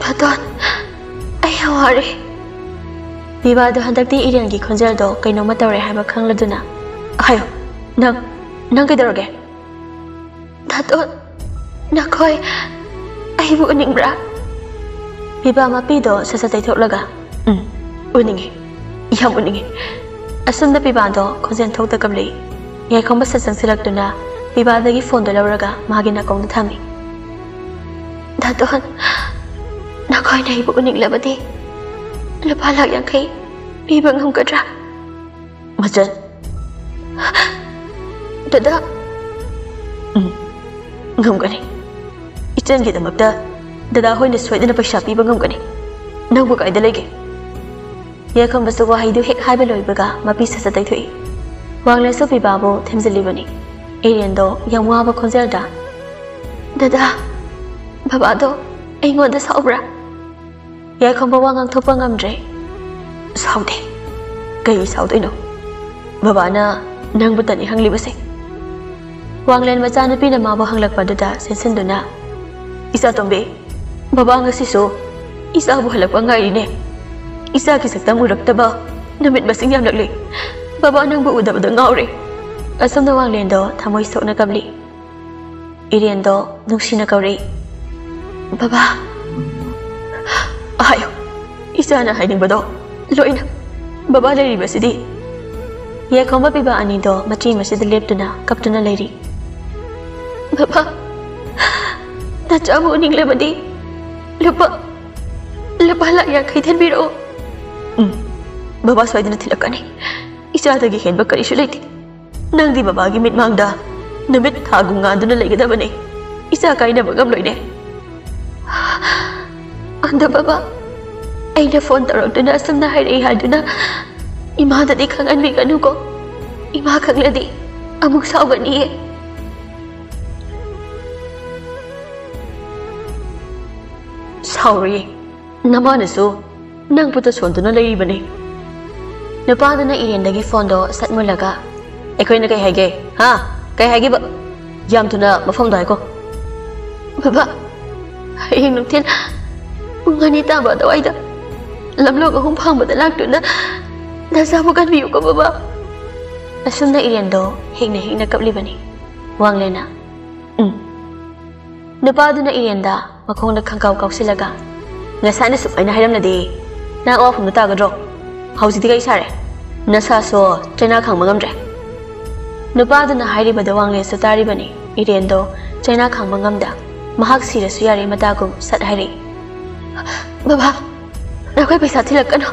ꯗꯥꯇꯣꯟ, ꯑꯩ ꯌꯥꯝ ꯋꯥꯔꯦ꯫ ꯄꯤꯕꯥꯗꯣ ꯍꯟꯗꯛꯇꯤ ꯏꯔꯦꯟꯒꯤ ꯈꯣꯟꯖꯦꯜꯗꯣ ꯀꯩꯅꯣꯝꯃ ꯇꯧꯔꯦ ꯍꯥꯏꯕ ꯈꯪꯂꯗꯨꯅ, "ꯍꯥꯏꯌꯣ, ꯅꯪ, ꯅꯪ ꯀꯩꯗꯧꯔꯒꯦ?" "ꯗꯥꯇꯣꯟ, ꯅꯈꯣꯏ ꯑꯩꯕꯨ ꯎꯅꯤꯡꯕ꯭ꯔꯥ?" ꯄꯤꯕꯥ ꯃꯄꯤꯗꯣ ꯁꯠ ꯁꯠ ꯇꯩꯊꯣꯛꯂꯒ, "ꯎꯝ, ꯎꯅꯤꯡꯉꯤ, ꯌꯥꯝ ꯎꯅꯤꯡꯉꯤ꯫" ꯑꯁꯨꯝꯅ ꯄꯤꯕꯥꯗꯣ ꯈꯣꯟꯖꯦꯜ ꯊꯣꯛꯇ ꯀꯞꯂꯛꯏ꯫ ꯌꯥꯏꯈꯣꯝꯕ ꯁꯠ ꯆꯪꯁꯤꯜꯂꯛꯇꯨꯅ ꯄꯤꯕꯥꯗꯒꯤ ꯐꯣꯟꯗꯣ ꯂꯧꯔꯒ ꯃꯥꯒꯤ ꯅꯥꯀꯣꯡꯗ ꯊꯝꯃꯤ꯫ "ꯗꯥꯇꯣꯟ, ꯅꯈꯣꯏꯅ ꯑꯩꯕꯨ ꯎꯅꯤꯡꯂꯕꯗꯤ ꯂꯨꯄꯥ ꯂꯥꯛ ꯌꯥꯡꯈꯩ ꯄꯤꯕ ꯉꯝꯒꯗ꯭ꯔꯥ?" "ꯃꯆꯟ, ꯗꯗꯥ꯫" "ꯎꯝ, ꯉꯝꯒꯅꯤ꯫ ꯏꯆꯟꯒꯤꯗꯃꯛꯇ ꯗꯗꯥ ꯍꯣꯏꯅ ꯁꯣꯏꯗꯅ ꯄꯩꯁꯥ ꯄꯤꯕ ꯉꯝꯒꯅꯤ꯫ ꯅꯪꯕꯨ ꯀꯥꯏꯗ ꯂꯩꯒꯦ?" ꯌꯥꯏꯈꯣꯝꯕꯁꯨ ꯋꯥꯍꯩꯗꯨ ꯍꯦꯛ ꯍꯥꯏꯕ ꯂꯣꯏꯕꯒ ꯃꯄꯤ ꯁꯠ ꯁꯠ ꯇꯩꯊꯣꯛꯏ꯫ ꯋꯥꯡꯂꯦꯟꯁꯨ ꯄꯤꯕꯥꯕꯨ ꯊꯦꯝꯖꯤꯜꯂꯤꯕꯅꯤ꯫ ꯏꯔꯦꯟꯗꯣ ꯌꯥꯝ ꯋꯥꯕ ꯈꯣꯟꯖꯦꯜꯗ, "ꯗꯗꯥ, ꯕꯕꯥꯗꯣ ꯑꯩꯉꯣꯟꯗ ꯁꯥꯎꯕ꯭ꯔꯥ?" ꯌꯥꯏꯈꯣꯝꯕ ꯋꯥ ꯉꯥꯡꯊꯣꯛꯄ ꯉꯝꯗ꯭ꯔꯦ꯫ "ꯁꯥꯎꯗꯦ꯫ ꯀꯩ ꯁꯥꯎꯗꯣꯏꯅꯣ? ꯕꯕꯥꯅ ꯅꯪꯕꯨꯇꯅꯤ ꯍꯪꯂꯤꯕꯁꯦ꯫" ꯋꯥꯡꯂꯦꯟ ꯃꯆꯥꯅꯨꯄꯤꯅ ꯃꯥꯕꯨ ꯍꯪꯂꯛꯄꯗꯨꯗ ꯆꯦꯟꯁꯤꯟꯗꯨꯅ, "ꯏꯆꯥꯇꯣꯝꯕꯤ, ꯕꯕꯥ ꯉꯁꯤꯁꯨ ꯏꯆꯥꯕꯨ ꯍꯜꯂꯛꯄ ꯉꯥꯏꯔꯤꯅꯦ꯫ ꯏꯆꯥꯒꯤ ꯁꯛꯇꯝ ꯎꯔꯛꯇꯕ ꯅꯨꯃꯤꯠ ꯃꯁꯤꯡ ꯌꯥꯝꯂꯛꯂꯦ꯫ ꯕꯕꯥ ꯅꯪꯕꯨ ꯎꯗꯕꯗ ꯉꯥꯎꯔꯦ꯫" ꯑꯁꯨꯝꯅ ꯋꯥꯡꯂꯦꯟꯗꯣ ꯊꯃꯣꯏ ꯁꯣꯛꯅ ꯀꯞꯂꯤ꯫ ꯏꯔꯦꯟꯗꯣ ꯅꯨꯡꯁꯤꯅ ꯀꯧꯔꯛꯏ, "ꯕꯕꯥ, ꯍꯥꯏꯌꯨ, ꯏꯆꯥꯅ ꯍꯥꯏꯅꯤꯡꯕꯗꯣ ꯂꯣꯏꯅ꯫ ꯕꯕꯥ ꯂꯩꯔꯤꯕꯁꯤꯗꯤ꯫" ꯌꯥꯏꯈꯣꯝꯕ ꯄꯤꯕ ꯑꯅꯤꯗꯣ ꯃꯆꯤ ꯃꯆꯤꯗ ꯂꯦꯞꯇꯨꯅ ꯀꯞꯇꯨꯅ ꯂꯩꯔꯤ꯫ "ꯕꯕꯥ, ꯅꯆꯥꯕꯨ ꯎꯅꯤꯡꯂꯕꯗꯤ ꯂꯨꯄꯥ, ꯂꯨꯄꯥ ꯂꯥꯛ ꯌꯥꯡꯈꯩ ꯊꯤꯟꯕꯤꯔꯛꯑꯣ꯫" "ꯎꯝ, ꯕꯕꯥ ꯁꯣꯏꯗꯅ ꯊꯤꯜꯂꯛꯀꯅꯤ꯫ ꯏꯆꯥꯗꯒꯤ ꯍꯦꯟꯕ ꯀꯔꯤꯁꯨ ꯂꯩꯇꯦ꯫ ꯅꯪꯗꯤ ꯕꯕꯥꯒꯤ ꯃꯤꯠꯃꯥꯡꯗ ꯅꯨꯃꯤꯠ ꯊꯥꯒꯨꯝ ꯉꯥꯟꯗꯨꯅ ꯂꯩꯒꯗꯕꯅꯤ꯫ ꯏꯆꯥ ꯀꯥꯏꯅꯕ ꯉꯝꯂꯣꯏꯅꯦ꯫" "ꯑꯗꯣ ꯕꯕꯥ, ꯑꯩꯅ ꯐꯣꯟ ꯇꯧꯔꯛꯇꯨꯅ ꯑꯁꯨꯝꯅ ꯍꯥꯏꯔꯛꯏ ꯍꯥꯏꯗꯨꯅ ꯏꯃꯥꯗꯗꯤ ꯈꯪꯍꯟꯕꯤꯒꯅꯨꯀꯣ꯫ ꯏꯃꯥ ꯈꯪꯂꯗꯤ ꯑꯃꯨꯛ ꯁꯥꯎꯒꯅꯤꯌꯦ꯫" "ꯁꯥꯎꯔꯣꯏꯌꯦ꯫ ꯅꯃꯥꯅꯁꯨ ꯅꯪꯕꯨ ꯇꯁꯣꯟꯗꯨꯅ ꯂꯩꯔꯤꯕꯅꯤ꯫ ꯅꯨꯄꯥꯗꯨꯅ ꯏꯔꯦꯟꯗꯒꯤ ꯐꯣꯟꯗꯣ ꯁꯠ ꯃꯨꯜꯂꯒ, "ꯑꯩꯈꯣꯏꯅ ꯀꯩ ꯍꯥꯏꯒꯦ? ꯍꯥ? ꯀꯩ ꯍꯥꯏꯒꯦꯕ? ꯌꯥꯝ ꯊꯨꯅ ꯃꯐꯝꯗꯣ ꯍꯥꯏꯀꯣ꯫" "ꯕꯕꯥ, ꯍꯌꯦꯡ ꯅꯨꯡꯊꯤꯜ ꯄꯨꯡ ꯑꯅꯤ ꯇꯥꯕ ꯑꯗꯨꯋꯥꯏꯗ ꯂꯝꯂꯣꯡ ꯑꯍꯨꯝ ꯐꯥꯡꯕꯗ ꯂꯥꯛꯇꯨꯅ ꯅꯆꯥꯕꯨ ꯀꯟꯕꯤꯌꯨꯀꯣ ꯕꯕꯥ꯫" ꯑꯁꯨꯝꯅ ꯏꯔꯦꯟꯗꯣ ꯍꯤꯡꯅ ꯍꯤꯡꯅ ꯀꯞꯂꯤꯕꯅꯤ꯫ ꯋꯥꯡꯂꯦꯟꯅ, "ꯎꯝ꯫" ꯅꯨꯄꯥꯗꯨꯅ ꯏꯔꯦꯟꯗ ꯃꯈꯣꯡꯗ ꯈꯪꯀꯥꯎ ꯀꯥꯎꯁꯤꯜꯂꯒ, "ꯉꯁꯥꯏꯅ ꯁꯨꯃꯥꯏꯅ ꯍꯥꯏꯔꯝꯂꯗꯤ ꯅꯪ ꯑꯋꯥꯐꯝꯗ ꯇꯥꯒꯗ꯭ꯔꯣ? ꯍꯧꯖꯤꯛꯇꯤ ꯀꯩ ꯁꯥꯔꯦ? ꯅꯁꯥꯁꯨ ꯆꯩꯅꯥ ꯈꯥꯡꯕ ꯉꯝꯗ꯭ꯔꯦ꯫" ꯅꯨꯄꯥꯗꯨꯅ ꯍꯥꯏꯔꯤꯕꯗꯣ ꯋꯥꯡꯂꯦꯟꯁꯨ ꯇꯥꯔꯤꯕꯅꯤ꯫ ꯏꯔꯦꯟꯗꯣ ꯆꯩꯅꯥ ꯈꯥꯡꯕ ꯉꯝꯗ, ꯃꯍꯥꯛ ꯁꯤꯔꯁꯨ ꯌꯥꯔꯦ ꯃꯇꯥꯒꯨꯝ ꯁꯠ ꯍꯥꯏꯔꯛꯏ, "ꯕꯕꯥ, ꯅꯈꯣꯏ ꯄꯩꯁꯥ ꯊꯤꯜꯂꯛꯀꯅꯨ,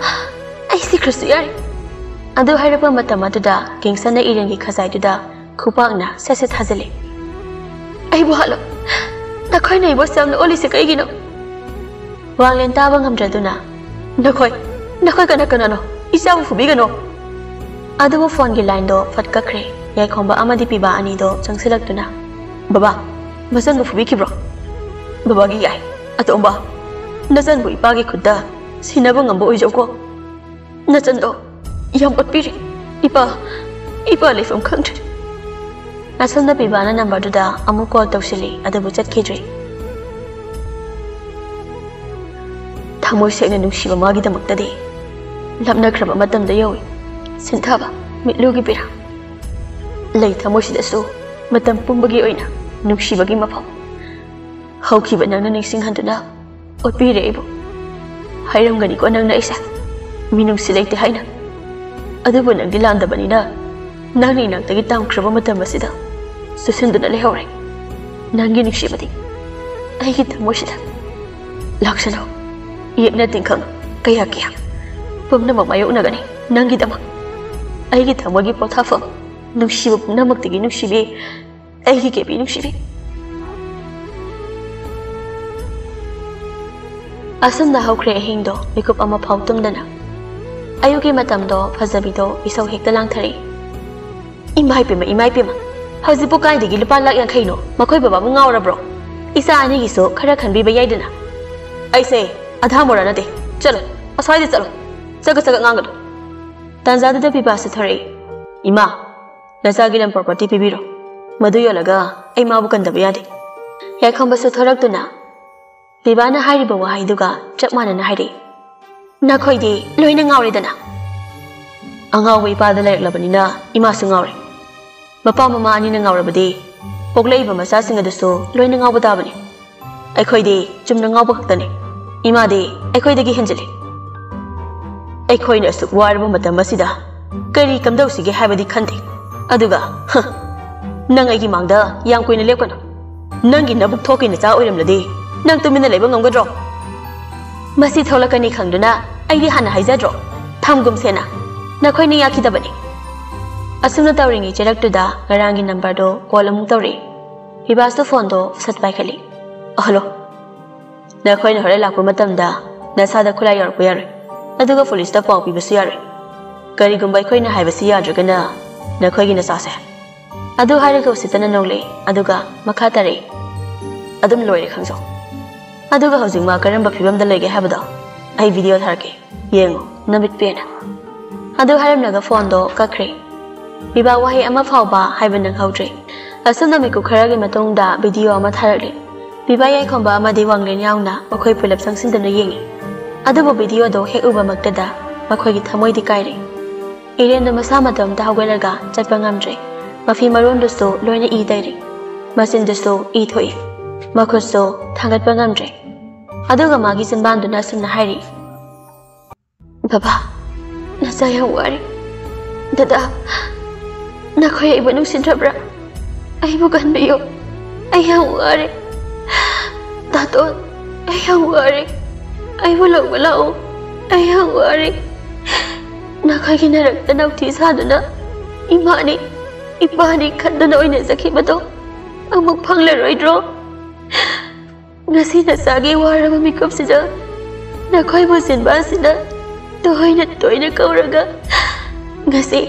ꯑꯩ ꯁꯤꯈ꯭ꯔꯁꯨ ꯌꯥꯔꯦ꯫" ꯑꯗꯨ ꯍꯥꯏꯔꯛꯄ ꯃꯇꯝ ꯑꯗꯨꯗ ꯀꯤꯡꯁꯟꯅ ꯏꯔꯦꯟꯒꯤ ꯈꯖꯥꯏꯗꯨꯗ ꯈꯨꯄꯥꯛꯅ ꯁꯠ ꯁꯠ ꯊꯥꯖꯤꯜꯂꯤ꯫ "ꯑꯩꯕꯨ ꯍꯥꯠꯂꯣ꯫ ꯅꯈꯣꯏꯅ ꯑꯩꯕꯨ ꯑꯁꯨꯛ ꯌꯥꯝꯅ ꯑꯣꯠꯂꯤꯁꯦ ꯀꯩꯒꯤꯅꯣ?" ꯋꯥꯡꯂꯦꯟ ꯇꯥꯕ ꯉꯝꯗ꯭ꯔꯗꯨꯅ, "ꯅꯈꯣꯏ, ꯅꯈꯣꯏ ꯀꯅꯥ ꯀꯅꯥꯅꯣ? ꯏꯆꯥꯕꯨ ꯐꯨꯕꯤꯒꯅꯣ꯫" ꯑꯗꯨꯕꯨ ꯐꯣꯟꯒꯤ ꯂꯥꯏꯟꯗꯣ ꯐꯠ ꯀꯛꯈ꯭ꯔꯦ꯫ ꯌꯥꯏꯈꯣꯝꯕ ꯑꯃꯗꯤ ꯄꯤꯕꯥ ꯑꯅꯤꯗꯣ ꯆꯪꯁꯤꯜꯂꯛꯇꯨꯅ, "ꯕꯕꯥ, ꯃꯆꯟꯕꯨ ꯐꯨꯕꯤꯈꯤꯕ꯭ꯔꯣ?" "ꯕꯕꯥꯒꯤ ꯌꯥꯏ꯫ ꯑꯇꯣꯝꯕ, ꯅꯆꯟꯕꯨ ꯏꯄꯥꯒꯤ ꯈꯨꯠꯇ ꯁꯤꯅꯕ ꯉꯝꯕ ꯑꯣꯏꯖꯧꯀꯣ꯫ ꯅꯆꯟꯗꯣ ꯌꯥꯝ ꯑꯣꯠꯄꯤꯔꯦ꯫ ꯏꯄꯥ, ꯏꯄꯥ ꯂꯩꯐꯝ ꯈꯪꯗ꯭ꯔꯦ꯫" ꯑꯁꯣꯝꯗ ꯄꯤꯕꯥꯅ ꯅꯝꯕꯔꯗꯨꯗ ꯑꯃꯨꯛ ꯀꯣꯜ ꯇꯧꯁꯤꯜꯂꯤ, ꯑꯗꯨꯕꯨ ꯆꯠꯈꯤꯗ꯭ꯔꯦ꯫ ꯊꯃꯣꯏ ꯁꯦꯡꯅ ꯅꯨꯡꯁꯤꯕ ꯃꯥꯒꯤꯗꯃꯛꯇꯗꯤ ꯂꯥꯞꯅꯈ꯭ꯔꯕ ꯃꯇꯝꯗ ꯌꯧꯏ ꯁꯤꯟꯊꯕ ꯃꯤꯠꯂꯨꯒꯤ ꯄꯤꯔꯥ꯫ ꯂꯩ ꯊꯃꯣꯏꯁꯤꯗꯁꯨ ꯃꯇꯝ ꯄꯨꯝꯕꯒꯤ ꯑꯣꯏꯅ ꯅꯨꯡꯁꯤꯕꯒꯤ ꯃꯐꯝ꯫ ꯍꯧꯈꯤꯕ ꯅꯪꯅ ꯅꯤꯡꯁꯤꯡꯍꯟꯗꯨꯅ ꯑꯣꯠꯄꯤꯔꯦ ꯑꯩꯕꯨ꯫ ꯍꯥꯏꯔꯝꯒꯅꯤꯀꯣ ꯅꯪꯅ ꯑꯩꯁꯦ ꯃꯤꯅꯨꯡꯁꯤ ꯂꯩꯇꯦ ꯍꯥꯏꯅ꯫ ꯑꯗꯨꯕꯨ ꯅꯪꯗꯤ ꯂꯥꯟꯗꯕꯅꯤꯅ ꯅꯪꯅ ꯏꯅꯥꯛꯇꯒꯤ ꯇꯝꯈ꯭ꯔꯕ ꯃꯇꯝ ꯑꯁꯤꯗ ꯆꯨꯁꯤꯟꯗꯨꯅ ꯂꯩꯍꯧꯔꯦ꯫ ꯅꯪꯒꯤ ꯅꯨꯡꯁꯤꯕꯗꯤ ꯑꯩꯒꯤ ꯊꯃꯣꯏꯁꯤꯗ ꯂꯥꯛꯁꯅꯨ꯫ ꯌꯦꯛꯅ ꯇꯤꯟꯈꯪ ꯀꯌꯥ ꯀꯌꯥ ꯄꯨꯝꯅꯃꯛ ꯃꯥꯌꯣꯛꯅꯒꯅꯤ ꯅꯪꯒꯤꯗꯃꯛ꯫ ꯑꯩꯒꯤ ꯊꯃꯣꯏꯒꯤ ꯄꯣꯊꯥꯐꯝ ꯅꯨꯡꯁꯤꯕ ꯄꯨꯝꯅꯃꯛꯇꯒꯤ ꯅꯨꯡꯁꯤꯕꯤ꯫ ꯑꯩꯒꯤ ꯀꯦꯕꯤ ꯅꯨꯡꯁꯤꯕꯤ꯫ ꯑꯁꯨꯝꯅ ꯍꯧꯈ꯭ꯔꯦ ꯑꯍꯤꯡꯗꯣ ꯃꯤꯀꯨꯞ ꯑꯃ ꯐꯥꯎ ꯇꯨꯝꯗꯅ꯫ ꯑꯌꯨꯛꯀꯤ ꯃꯇꯝꯗꯣ ꯐꯖꯕꯤꯗꯣ ꯏꯁꯧ ꯍꯦꯛꯇ ꯂꯥꯡꯊꯔꯛꯏ꯫ "ꯏꯃꯥꯏ ꯄꯦꯝꯃ, ꯏꯃꯥꯏ ꯄꯦꯝꯃ, ꯍꯧꯖꯤꯛꯄꯨ ꯀꯥꯏꯗꯒꯤ ꯂꯨꯄꯥ ꯂꯥꯛ ꯌꯥꯡꯈꯩꯅꯣ? ꯃꯈꯣꯏ ꯕꯕꯥꯕꯨ ꯉꯥꯎꯔꯕ꯭ꯔꯣ? ꯏꯆꯥ ꯑꯅꯤꯒꯤꯁꯨ ꯈꯔ ꯈꯟꯕꯤꯕ ꯌꯥꯏꯗꯅ꯫" "ꯑꯩꯁꯦ ꯑꯙꯥ ꯃꯣꯔꯥ ꯅꯠꯇꯦ꯫ ꯆꯠꯂꯣ, ꯑꯁ꯭ꯋꯥꯏꯗ ꯆꯠꯂꯣ꯫ ꯆꯒꯠ ꯆꯒꯠ ꯉꯥꯡꯒꯅꯨ꯫" ꯇꯥꯟꯖꯥꯗꯨꯗ ꯕꯤꯕꯥꯁꯨ ꯊꯣꯔꯛꯏ꯫ "ꯏꯃꯥ, ꯅꯆꯥꯒꯤ ꯂꯝ ꯄ꯭ꯔꯣꯄꯔꯇꯤ ꯄꯤꯕꯤꯔꯣ꯫ ꯃꯗꯨ ꯌꯣꯜꯂꯒ ꯑꯩ ꯃꯥꯕꯨ ꯀꯟꯗꯕ ꯌꯥꯗꯦ"꯫ ꯌꯥꯏꯈꯣꯝꯕꯁꯨ ꯊꯣꯔꯛꯇꯨꯅ ꯕꯤꯕꯥꯅ ꯍꯥꯏꯔꯤꯕ ꯋꯥꯍꯩꯗꯨꯒ ꯆꯞ ꯃꯥꯟꯅꯅ ꯍꯥꯏꯔꯛꯏ꯫ "ꯅꯈꯣꯏꯗꯤ ꯂꯣꯏꯅ ꯉꯥꯎꯔꯦꯗꯅ꯫ ꯑꯉꯥꯎꯕ ꯏꯄꯥꯗ ꯂꯩꯔꯛꯂꯕꯅꯤꯅ ꯏꯃꯥꯁꯨ ꯉꯥꯎꯔꯦ꯫ ꯃꯄꯥ ꯃꯃꯥ ꯑꯅꯤꯅ ꯉꯥꯎꯔꯕꯗꯤ ꯄꯣꯛꯂꯛꯏꯕ ꯃꯆꯥꯁꯤꯡ ꯑꯗꯨꯁꯨ ꯂꯣꯏꯅ ꯉꯥꯎꯕ ꯇꯥꯕꯅꯤ꯫ ꯑꯩꯈꯣꯏꯗꯤ ꯆꯨꯝꯅ ꯉꯥꯎꯕ ꯈꯛꯇꯅꯤ꯫ ꯏꯃꯥꯗꯤ ꯑꯩꯈꯣꯏꯗꯒꯤ ꯍꯦꯟꯖꯤꯜꯂꯤ꯫ ꯑꯩꯈꯣꯏꯅ ꯑꯁꯨꯛ ꯋꯥꯔꯕ ꯃꯇꯝ ꯑꯁꯤꯗ ꯀꯔꯤ ꯀꯝꯗꯧꯁꯤꯒꯦ ꯍꯥꯏꯕꯗꯤ ꯈꯟꯗꯦ꯫ ꯑꯗꯨꯒ, ꯍ, ꯅꯪ ꯑꯩꯒꯤ ꯃꯥꯡꯗ ꯌꯥꯝ ꯀꯨꯏꯅ ꯂꯦꯞꯀꯅꯨ꯫ ꯅꯪꯒꯤ ꯅꯕꯨꯛ ꯊꯣꯛꯀꯤ ꯅꯆꯥ ꯑꯣꯏꯔꯝꯂꯗꯤ ꯅꯪ ꯇꯨꯃꯤꯟꯅ ꯂꯩꯕ ꯉꯝꯒꯗ꯭ꯔꯣ? ꯃꯁꯤ ꯊꯣꯛꯂꯛꯀꯅꯤ ꯈꯪꯗꯨꯅ ꯑꯩꯗꯤ ꯍꯥꯟꯅ ꯍꯥꯏꯖꯗ꯭ꯔꯣ? ꯊꯝꯒꯨꯝꯁꯦꯅ꯫ ꯅꯈꯣꯏꯅ ꯌꯥꯈꯤꯗꯕꯅꯤ"꯫ ꯑꯁꯨꯝꯅ ꯇꯧꯔꯤꯉꯩ ꯆꯦꯔꯛꯇꯨꯗ ꯉꯔꯥꯡꯒꯤ ꯅꯝꯕꯔꯗꯣ ꯀꯣꯜ ꯑꯃꯨꯛ ꯇꯧꯔꯛꯏ꯫ ꯕꯤꯕꯥꯁꯇꯣ ꯐꯣꯟꯗꯣ ꯁꯠ ꯄꯥꯏꯈꯠꯂꯤ꯫ "ꯍꯜꯂꯣ꯫ ꯅꯈꯣꯏꯅ ꯍꯣꯔꯦꯟ ꯂꯥꯛꯄ ꯃꯇꯝꯗ ꯅꯁꯥꯗ ꯈꯨꯠꯂꯥꯏ ꯌꯥꯎꯔꯛꯄ ꯌꯥꯔꯣꯏ, ꯑꯗꯨꯒ ꯄꯨꯂꯤꯁꯇ ꯄꯥꯎ ꯄꯤꯕꯁꯨ ꯌꯥꯔꯣꯏ꯫ ꯀꯔꯤꯒꯨꯝꯕ ꯑꯩꯈꯣꯏꯅ ꯍꯥꯏꯕꯁꯤ ꯌꯥꯗ꯭ꯔꯒꯅ ꯅꯈꯣꯏꯒꯤ ꯅꯆꯥꯁꯦ"꯫ ꯑꯗꯨ ꯍꯥꯏꯔꯒ ꯎꯁꯤꯠꯇꯅ ꯅꯣꯡꯂꯛꯏ, ꯑꯗꯨꯒ ꯃꯈꯥ ꯇꯥꯔꯛꯏ꯫ "ꯑꯗꯨꯝ ꯂꯣꯏꯔꯦ ꯈꯪꯖꯧ꯫ ꯑꯗꯨꯒ ꯍꯧꯖꯤꯛ ꯃꯥ ꯀꯔꯝꯕ ꯐꯤꯕꯝꯗ ꯂꯩꯒꯦ ꯍꯥꯏꯕꯗꯣ ꯑꯩ ꯚꯤꯗꯤꯑꯣ ꯊꯥꯔꯛꯀꯦ, ꯌꯦꯡꯉꯨ, ꯅꯃꯤꯠ ꯄꯦꯟꯅ"꯫ ꯑꯗꯨ ꯍꯥꯏꯔꯝꯂꯒ ꯐꯣꯟꯗꯣ ꯀꯛꯈ꯭ꯔꯦ꯫ ꯕꯤꯕꯥ ꯋꯥꯍꯩ ꯑꯃ ꯐꯥꯎꯕ ꯍꯥꯏꯕ ꯅꯪꯍꯧꯗ꯭ꯔꯦ꯫ ꯑꯁꯨꯝꯅ ꯃꯤꯀꯨꯞ ꯈꯔꯒꯤ ꯃꯇꯨꯡꯗ ꯚꯤꯗꯤꯑꯣ ꯑꯃ ꯊꯥꯔꯛꯂꯤ꯫ ꯕꯤꯕꯥ ꯌꯥꯏꯈꯣꯝꯕ ꯑꯃꯗꯤ ꯋꯥꯡꯂꯦꯟ ꯌꯥꯎꯅ ꯃꯈꯣꯏ ꯄꯨꯂꯞ ꯆꯪꯁꯤꯟꯗꯨꯅ ꯌꯦꯡꯉꯤ꯫ ꯑꯗꯨꯕꯨ ꯚꯤꯗꯤꯑꯣꯗꯣ ꯍꯦꯛ ꯎꯕꯃꯛꯇꯗ ꯃꯈꯣꯏꯒꯤ ꯊꯃꯣꯏꯗꯤ ꯀꯥꯏꯔꯦ꯫ ꯏꯔꯦꯟꯗꯣ ꯃꯁꯥ ꯃꯇꯣꯝꯇ ꯍꯧꯒꯠꯂꯒ ꯆꯠꯄ ꯉꯝꯗ꯭ꯔꯦ꯫ ꯃꯐꯤ ꯃꯔꯣꯟꯗꯨꯁꯨ ꯂꯣꯏꯅ ꯏ ꯇꯩꯔꯦ꯫ ꯃꯆꯤꯟꯗꯨꯁꯨ ꯏ ꯊꯣꯛꯏ꯫ ꯃꯈꯨꯠꯁꯨ ꯊꯥꯡꯒꯠꯄ ꯉꯝꯗ꯭ꯔꯦ꯫ ꯑꯗꯨꯒ ꯃꯥꯒꯤ ꯆꯤꯟꯕꯥꯟꯗꯨꯅ ꯑꯁꯨꯝꯅ ꯍꯥꯏꯔꯤ, "ꯕꯕꯥ, ꯅꯆꯥ ꯌꯥꯝ ꯋꯥꯔꯦ꯫ ꯗꯗꯥ, ꯅꯈꯣꯏ ꯑꯩꯕꯨ ꯅꯨꯡꯁꯤꯗ꯭ꯔꯕ꯭ꯔꯥ? ꯑꯩꯕꯨ ꯀꯟꯕꯤꯌꯨ꯫ ꯑꯩ ꯌꯥꯝ ꯋꯥꯔꯦ꯫ ꯇꯥꯇꯣꯟ, ꯑꯩ ꯌꯥꯝ ꯋꯥꯔꯦ꯫ ꯑꯩꯕꯨ ꯂꯧꯕ ꯂꯥꯛꯎ꯫ ꯑꯩ ꯌꯥꯝ ꯋꯥꯔꯦ꯫ ꯅꯈꯣꯏꯒꯤ ꯅꯔꯛꯇ ꯅꯧꯊꯤ ꯁꯥꯗꯨꯅ ꯏꯃꯥꯅꯤ, ꯏꯄꯥꯅꯤ ꯈꯟꯗꯨꯅ ꯑꯣꯏꯅ ꯆꯠꯈꯤꯕꯗꯣ ꯑꯃꯨꯛ ꯐꯪꯂꯔꯣꯏꯗ꯭ꯔꯣ? ꯉꯁꯤ ꯅꯆꯥꯒꯤ ꯋꯥꯔꯕ ꯃꯤꯀꯨꯞꯁꯤꯗ ꯅꯈꯣꯏꯕꯨ ꯆꯤꯟꯕꯥꯟꯁꯤꯅ ꯇꯣꯏꯅ ꯇꯣꯏꯅ ꯀꯧꯔꯒ, ꯉꯁꯤ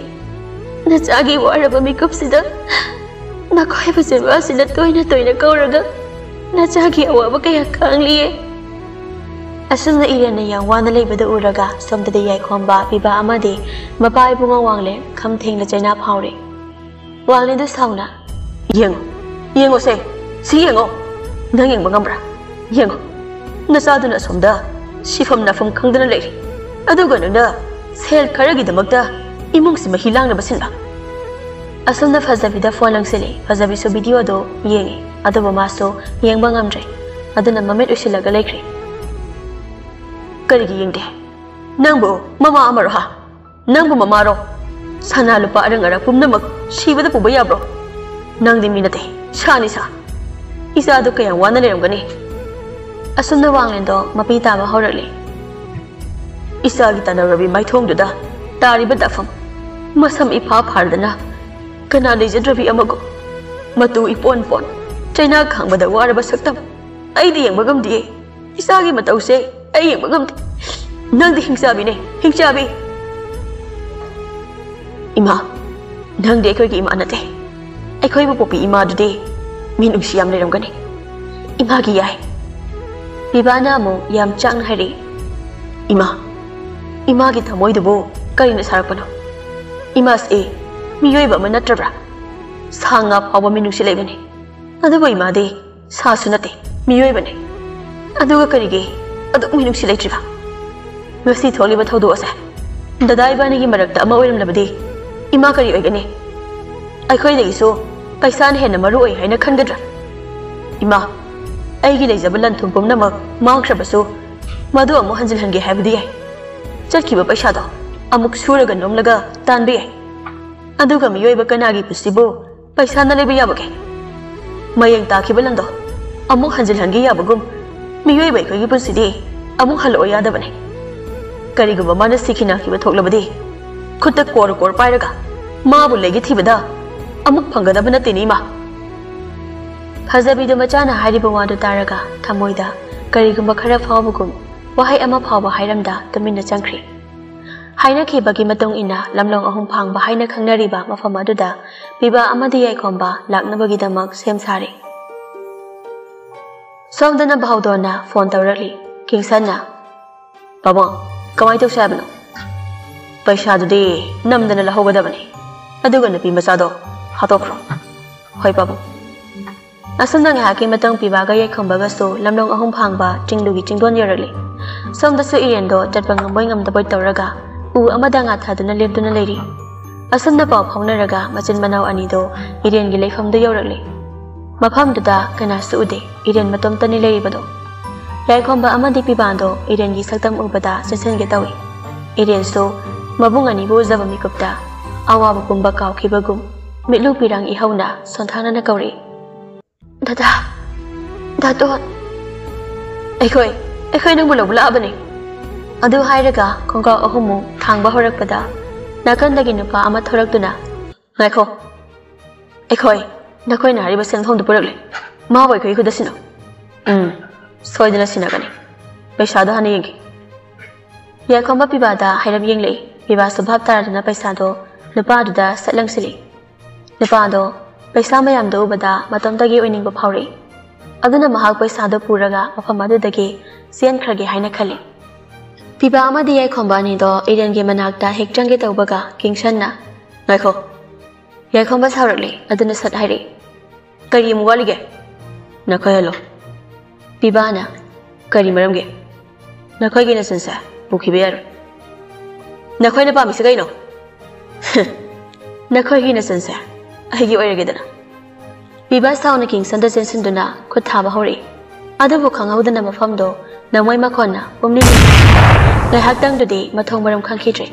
ꯅꯆꯥꯒꯤ ꯋꯥꯔꯕ ꯃꯤꯀꯨꯞꯁꯤꯗ ꯅꯈꯣꯏꯕꯨ ꯆꯤꯟꯕꯥꯟꯁꯤꯅ ꯇꯣꯏꯅ ꯇꯣꯏꯅ ꯀꯧꯔꯒ ꯅꯆꯥꯒꯤ ꯑꯋꯥꯕ ꯀꯌꯥ ꯈꯥꯡꯂꯤꯌꯦ"꯫ ꯑꯁꯨꯝꯅ ꯏꯔꯦꯟꯅ ꯌꯥꯝ ꯋꯥꯅ ꯂꯩꯕꯗ ꯎꯔꯒ ꯁꯣꯝꯗꯗꯤ ꯌꯥꯏꯈꯣꯝꯕ, ꯄꯤꯕꯥ ꯑꯃꯗꯤ ꯃꯄꯥ ꯏꯕꯨꯡꯉꯣ ꯋꯥꯡꯂꯦꯟ ꯈꯝ ꯊꯦꯡꯅ ꯆꯩꯅꯥ ꯐꯥꯎꯔꯤ꯫ ꯋꯥꯡꯂꯦꯟꯗꯨ ꯁꯥꯎꯅ, "ꯌꯦꯡꯉꯣ, ꯌꯦꯡꯉꯣꯁꯦ, ꯁꯤ ꯌꯦꯡꯉꯣ꯫ ꯅꯪ ꯌꯦꯡꯕ ꯉꯝꯕ꯭ꯔꯥ? ꯌꯦꯡꯉꯣ, ꯅꯆꯥꯗꯨꯅ ꯑꯁꯣꯝꯗ ꯁꯤꯐꯝ ꯅꯥꯐꯝ ꯈꯪꯗꯅ ꯂꯩꯔꯤ꯫ ꯑꯗꯨꯒ ꯅꯪꯅ ꯁꯦꯜ ꯈꯔꯒꯤꯗꯃꯛꯇ ꯏꯃꯨꯡꯁꯤ ꯃꯍꯤ ꯂꯥꯡꯅꯕ ꯁꯤꯟꯕ?" ꯑꯁꯨꯝꯅ ꯐꯖꯕꯤꯗ ꯐꯣꯟ ꯂꯪꯁꯤꯜꯂꯤ꯫ ꯐꯖꯕꯤꯁꯨ ꯚꯤꯗꯤꯑꯣꯗꯨ ꯌꯦꯡꯉꯤ, ꯑꯗꯨꯕꯨ ꯃꯥꯁꯨ ꯌꯦꯡꯕ ꯉꯝꯗ꯭ꯔꯦ꯫ ꯑꯗꯨꯅ ꯃꯃꯤꯠ ꯎꯏꯁꯤꯜꯂꯒ ꯂꯩꯈ꯭ꯔꯦ꯫ "ꯀꯔꯤꯒꯤ ꯌꯦꯡꯗꯦ? ꯅꯪꯕꯨ ꯃꯃꯥ ꯑꯃꯔꯣ, ꯍꯥ? ꯅꯪꯕꯨ ꯃꯃꯥꯔꯣ? ꯁꯅꯥ ꯂꯨꯄꯥ ꯑꯔꯪ ꯑꯔꯥꯛ ꯄꯨꯝꯅꯃꯛ ꯁꯤꯕꯗ ꯄꯨꯕ ꯌꯥꯕ꯭ꯔꯣ? ꯅꯪꯗꯤ ꯃꯤ ꯅꯠꯇꯦ, ꯁꯥꯅꯤ ꯁꯥ꯫ ꯏꯆꯥꯗꯨ ꯀꯌꯥꯝ ꯋꯥꯅ ꯂꯩꯔꯝꯒꯅꯤ?" ꯑꯁꯨꯝꯅ ꯋꯥꯡꯂꯦꯟꯗꯣ ꯃꯄꯤ ꯇꯥꯕ ꯍꯧꯔꯛꯂꯤ꯫ "ꯏꯆꯥꯒꯤ ꯇꯥꯟꯅꯔꯕꯤ ꯃꯥꯏꯊꯣꯡꯗꯨꯗ ꯇꯥꯔꯤꯕ ꯗꯥꯐꯝ, ꯃꯁꯝ ꯏꯐꯥ ꯐꯥꯔꯗꯅ ꯀꯅꯥ ꯂꯩꯖꯗ꯭ꯔꯕꯤ ꯑꯃꯒꯨꯝ, ꯃꯇꯨ ꯏꯄꯣꯟ ꯄꯣꯟ, ꯆꯩꯅꯥ ꯈꯥꯡꯕꯗ ꯋꯥꯔꯕ ꯁꯛꯇꯝ ꯑꯩꯗꯤ ꯌꯦꯡꯕ ꯉꯝꯗꯤꯌꯦ꯫ ꯏꯆꯥꯒꯤ ꯃꯇꯧꯁꯦ ꯑꯩ ꯌꯦꯡꯕ ꯉꯝꯗꯦ꯫ ꯅꯪꯗꯤ ꯍꯤꯡꯆꯥꯕꯤꯅꯦ, ꯍꯤꯡꯆꯥꯕꯤ!" "ꯏꯃꯥ, ꯅꯪꯗꯤ ꯑꯩꯈꯣꯏꯒꯤ ꯏꯃꯥ ꯅꯠꯇꯦ꯫ ꯑꯩꯈꯣꯏꯕꯨ ꯄꯣꯛꯄꯤ ꯏꯃꯥꯗꯨꯗꯤ ꯃꯤꯅꯨꯡꯁꯤ ꯌꯥꯝ ꯂꯩꯔꯝꯒꯅꯤ꯫ ꯏꯃꯥꯒꯤ ꯌꯥꯏ꯫" ꯄꯤꯕꯥꯅ ꯑꯃꯨꯛ ꯌꯥꯝ ꯆꯥꯛꯅ ꯍꯥꯏꯔꯛꯏ꯫ "ꯏꯃꯥ, ꯏꯃꯥꯒꯤ ꯊꯃꯣꯏꯗꯨꯕꯨ ꯀꯔꯤꯅ ꯁꯥꯔꯛꯄꯅꯣ? ꯏꯃꯥꯁꯤ ꯃꯤꯑꯣꯏꯕ ꯑꯃ ꯅꯠꯇ꯭ꯔꯕ꯭ꯔꯥ? ꯁꯥ ꯉꯥ ꯐꯥꯎꯕ ꯃꯤꯅꯨꯡꯁꯤ ꯂꯩꯕꯅꯤ꯫ ꯑꯗꯨꯕꯨ ꯏꯃꯥꯗꯤ ꯁꯥꯁꯨ ꯅꯠꯇꯦ, ꯃꯤꯑꯣꯏꯕꯅꯤ꯫ ꯑꯗꯨꯒ ꯀꯔꯤꯒꯤ ꯑꯗꯨꯛ ꯃꯤꯅꯨꯡꯁꯤ ꯂꯩꯇ꯭ꯔꯤꯕ? ꯉꯁꯤ ꯊꯣꯛꯂꯤꯕ ꯊꯧꯗꯣꯛ ꯑꯁꯦ ꯗꯗꯥ ꯏꯕꯥꯅꯤꯒꯤ ꯃꯔꯛꯇ ꯑꯃ ꯑꯣꯏꯔꯝꯂꯕꯗꯤ ꯏꯃꯥ ꯀꯔꯤ ꯑꯣꯏꯒꯅꯤ? ꯑꯩꯈꯣꯏꯗꯒꯤꯁꯨ ꯄꯩꯁꯥꯅ ꯍꯦꯟꯅ ꯃꯔꯨ ꯑꯣꯏ ꯍꯥꯏꯅ ꯈꯟꯒꯗ꯭ꯔꯥ? ꯏꯃꯥ, ꯑꯩꯒꯤ ꯂꯩꯖꯕ ꯂꯟ ꯊꯨꯝ ꯄꯨꯝꯅꯃꯛ ꯃꯥꯡꯈ꯭ꯔꯕꯁꯨ ꯃꯗꯨ ꯑꯃꯨꯛ ꯍꯟꯖꯤꯜꯍꯟꯒꯦ ꯍꯥꯏꯕꯗꯤ ꯌꯥꯏ꯫ ꯆꯠꯈꯤꯕ ꯄꯩꯁꯥꯗꯣ ꯑꯃꯨꯛ ꯁꯨꯔꯒ ꯅꯣꯝꯂꯒ ꯇꯥꯟꯕ ꯌꯥꯏ꯫ ꯑꯗꯨꯒ ꯃꯤꯑꯣꯏꯕ ꯀꯅꯥꯒꯤ ꯄꯨꯟꯁꯤꯕꯨ ꯄꯩꯁꯥꯅ ꯂꯩꯕ ꯌꯥꯕꯒꯦ? ꯃꯌꯦꯡ ꯇꯥꯈꯤꯕ ꯂꯟꯗꯣ ꯑꯃꯨꯛ ꯍꯟꯖꯤꯜꯍꯟꯒꯦ ꯌꯥꯕꯒꯨꯝ, ꯃꯤꯑꯣꯏꯕ ꯑꯩꯈꯣꯏꯒꯤ ꯄꯨꯟꯁꯤꯗꯤ ꯑꯃꯨꯛ ꯍꯜꯂꯛꯑꯣ ꯌꯥꯗꯕꯅꯤ꯫ ꯀꯔꯤꯒꯨꯝꯕ ꯃꯥꯅ ꯁꯤꯈꯤ ꯅꯥꯈꯤꯕ ꯊꯣꯛꯂꯕꯗꯤ, ꯈꯨꯠꯇ ꯀꯣꯔ ꯀꯣꯔ ꯄꯥꯏꯔꯒ ꯃꯥꯕꯨ ꯂꯩꯒꯦ ꯊꯤꯕꯗ ꯑꯃꯨꯛ ꯐꯪꯒꯗꯕ ꯅꯠꯇꯦꯅꯦ, ꯏꯃꯥ꯫" ꯐꯖꯕꯤꯗꯨ ꯃꯆꯥꯅ ꯍꯥꯏꯔꯤꯕ ꯋꯥꯗꯨ ꯇꯥꯔꯒ ꯊꯃꯣꯏꯗ ꯀꯔꯤꯒꯨꯝꯕ ꯈꯔ ꯐꯥꯎꯕꯒꯨꯝ ꯋꯥꯍꯩ ꯑꯃ ꯐꯥꯎꯕ ꯍꯥꯏꯔꯝꯗ ꯇꯨꯃꯤꯟꯅ ꯆꯪꯈ꯭ꯔꯤ꯫ ꯍꯥꯏꯅꯈꯤꯕꯒꯤ ꯃꯇꯨꯡ ꯏꯟꯅ ꯂꯝꯂꯣꯡ ꯑꯍꯨꯝ ꯐꯥꯡꯕ ꯍꯥꯏꯅ ꯈꯪꯅꯔꯤꯕ ꯃꯐꯝ ꯑꯗꯨꯗ ꯄꯤꯕꯥ ꯑꯃꯗꯤ ꯌꯥꯏꯈꯣꯝꯕ ꯂꯥꯛꯅꯕꯒꯤꯗꯃꯛ ꯁꯦꯝ ꯁꯥꯔꯤ꯫ ꯁꯣꯝꯗꯅ ꯚꯥꯎꯗꯣꯟꯅ ꯐꯣꯟ ꯇꯧꯔꯛꯂꯤ꯫ ꯀꯤꯡꯁꯟꯅ, "ꯄꯥꯕꯨꯡ, ꯀꯃꯥꯏꯅ ꯇꯧꯁꯦ ꯍꯥꯏꯕꯅꯣ? ꯄꯩꯁꯥꯗꯨꯗꯤ ꯅꯝꯗꯅ ꯂꯧꯍꯧꯒꯗꯕꯅꯤ꯫ ꯑꯗꯨꯒ ꯅꯨꯄꯤ ꯃꯆꯥꯗꯣ ꯍꯥꯠꯇꯣꯛꯈ꯭ꯔꯣ꯫" "ꯍꯣꯏ ꯄꯥꯕꯨꯡ꯫" ꯑꯁꯨꯝꯅ ꯉꯥꯏꯍꯥꯛꯀꯤ ꯃꯇꯨꯡ ꯄꯤꯕꯥꯒ ꯌꯥꯏꯈꯣꯝꯕꯒꯁꯨ ꯂꯝꯂꯣꯡ ꯑꯍꯨꯝ ꯐꯥꯡꯕ ꯆꯤꯡꯗꯨꯒꯤ ꯆꯤꯡꯗꯣꯟ ꯌꯧꯔꯛꯂꯤ꯫ ꯁꯣꯝꯗꯁꯨ ꯏꯔꯦꯟꯗꯣ ꯆꯠꯄ ꯉꯝꯕꯣꯏ ꯉꯝꯗꯕꯣꯏ ꯇꯧꯔꯒ ꯎ ꯑꯃꯗ ꯉꯥꯊꯥꯗꯨꯅ ꯂꯦꯞꯇꯨꯅ ꯂꯩꯔꯤ꯫ ꯑꯁꯨꯝꯅ ꯄꯥꯎ ꯐꯥꯎꯅꯔꯒ ꯃꯆꯤꯟ ꯃꯅꯥꯎ ꯑꯅꯤꯗꯣ ꯏꯔꯦꯟꯒꯤ ꯂꯩꯐꯝꯗꯨ ꯌꯧꯔꯛꯂꯤ꯫ ꯃꯐꯝꯗꯨꯗ ꯀꯅꯥꯁꯨ ꯎꯗꯦ, ꯏꯔꯦꯟ ꯃꯇꯣꯝꯇꯅꯤ ꯂꯩꯔꯤꯕꯗꯣ꯫ ꯌꯥꯏꯈꯣꯝꯕ ꯑꯃꯗꯤ ꯄꯤꯕꯥꯗꯣ ꯏꯔꯦꯟꯒꯤ ꯁꯛꯇꯝ ꯎꯕꯗ ꯆꯦꯟꯁꯤꯟꯒꯦ ꯇꯧꯏ꯫ ꯏꯔꯦꯟꯁꯨ ꯃꯕꯨꯡ ꯑꯅꯤꯕꯨ ꯎꯖꯕ ꯃꯤꯀꯨꯞꯇ ꯑꯋꯥꯕ ꯄꯨꯝꯕ ꯀꯥꯎꯈꯤꯕꯒꯨꯝ ꯃꯤꯠꯂꯨ ꯄꯤꯔꯥꯡ ꯏꯍꯧꯅ ꯁꯣꯟꯊꯥꯅꯅ ꯀꯧꯔꯛꯏ, "ꯗꯗꯥ, ꯗꯥꯇꯣꯟ, ꯑꯩꯈꯣꯏ, ꯑꯩꯈꯣꯏ ꯅꯪꯕꯨ ꯂꯧꯕ ꯂꯥꯛꯑꯕꯅꯤ꯫" ꯑꯗꯨ ꯍꯥꯏꯔꯒ ꯈꯣꯡꯒꯥꯎ ꯑꯍꯨꯝꯃꯨꯛ ꯊꯥꯡꯕ ꯍꯧꯔꯛꯄꯗ ꯅꯥꯀꯟꯗꯒꯤ ꯅꯨꯄꯥ ꯑꯃ ꯊꯣꯔꯛꯇꯨꯅ, "ꯉꯥꯏꯈꯣ, ꯑꯩꯈꯣꯏ ꯅꯈꯣꯏꯅ ꯍꯥꯏꯔꯤꯕ ꯁꯦꯟꯐꯝꯗꯨ ꯄꯨꯔꯛꯂꯦ꯫ ꯃꯥꯕꯨ ꯑꯩꯈꯣꯏꯒꯤ ꯈꯨꯠꯇ ꯁꯤꯟꯅꯧ꯫" "ꯎꯝ, ꯁꯣꯏꯗꯅ ꯁꯤꯟꯅꯒꯅꯤ꯫ ꯄꯩꯁꯥꯗꯣ ꯍꯥꯟꯅ ꯌꯦꯡꯒꯦ꯫" ꯌꯥꯏꯈꯣꯝꯕ ꯄꯤꯕꯥꯗ ꯍꯥꯏꯔꯞ ꯌꯦꯡꯂꯛꯏ꯫ ꯄꯤꯕꯥꯁꯨ ꯚꯥꯞ ꯇꯥꯔꯗꯅ ꯄꯩꯁꯥꯗꯣ ꯅꯨꯄꯥꯗꯨꯗ ꯁꯠ ꯂꯪꯁꯤꯜꯂꯤ꯫ ꯅꯨꯄꯥꯗꯣ ꯄꯩꯁꯥ ꯃꯌꯥꯝꯗꯣ ꯎꯕꯗ ꯃꯇꯣꯝꯇꯒꯤ ꯑꯣꯏꯅꯤꯡꯕ ꯐꯥꯎꯔꯛꯏ꯫ ꯑꯗꯨꯅ ꯃꯍꯥꯛ ꯄꯩꯁꯥꯗꯣ ꯄꯨꯔꯒ ꯃꯐꯝ ꯑꯗꯨꯗꯒꯤ ꯆꯦꯟꯈ꯭ꯔꯒꯦ ꯍꯥꯏꯅ ꯈꯜꯂꯤ꯫ ꯄꯤꯕꯥ ꯑꯃꯗꯤ ꯌꯥꯏꯈꯣꯝꯕ ꯑꯅꯤꯗꯣ ꯏꯔꯦꯟꯒꯤ ꯃꯅꯥꯛꯇ ꯍꯦꯛ ꯆꯪꯒꯦ ꯇꯧꯕꯒ ꯀꯤꯡꯁꯟꯅ, "ꯉꯥꯏꯈꯣ꯫" ꯌꯥꯏꯈꯣꯝꯕ ꯁꯥꯎꯔꯛꯂꯦ꯫ ꯑꯗꯨꯅ ꯁꯠ ꯍꯥꯏꯔꯛꯏ, "ꯀꯔꯤ ꯑꯃꯨꯛ ꯋꯥꯠꯂꯤꯒꯦ? ꯅꯈꯣꯏ ꯍꯜꯂꯣ꯫" ꯄꯤꯕꯥꯅ, "ꯀꯔꯤ ꯃꯔꯝꯒꯤ? ꯅꯈꯣꯏꯒꯤ ꯅꯆꯟꯁꯦ ꯄꯨꯈꯤꯕ ꯌꯥꯔꯣꯏ꯫" "ꯅꯈꯣꯏꯅ ꯄꯥꯝꯃꯤꯁꯦ ꯀꯩꯅꯣ?" "ꯅꯈꯣꯏꯒꯤ ꯅꯆꯟꯁꯦ ꯑꯩꯒꯤ ꯑꯣꯏꯔꯒꯦꯗꯅ꯫" ꯄꯤꯕꯥ ꯁꯥꯎꯅ ꯀꯤꯡꯁꯟꯗ ꯆꯦꯟꯁꯤꯟꯗꯨꯅ ꯈꯨꯠ ꯊꯥꯕ ꯍꯧꯔꯛꯏ꯫ ꯑꯗꯨꯕꯨ ꯈꯪꯍꯧꯗꯅ ꯃꯐꯝꯗꯣ ꯅꯣꯡꯃꯩ ꯃꯈꯣꯟꯅ ꯄꯨꯝꯅꯤꯡ ꯉꯥꯏꯍꯥꯛꯇꯪꯗꯨꯗꯤ ꯃꯊꯣꯡ ꯃꯔꯝ ꯈꯪꯈꯤꯗ꯭ꯔꯦ꯫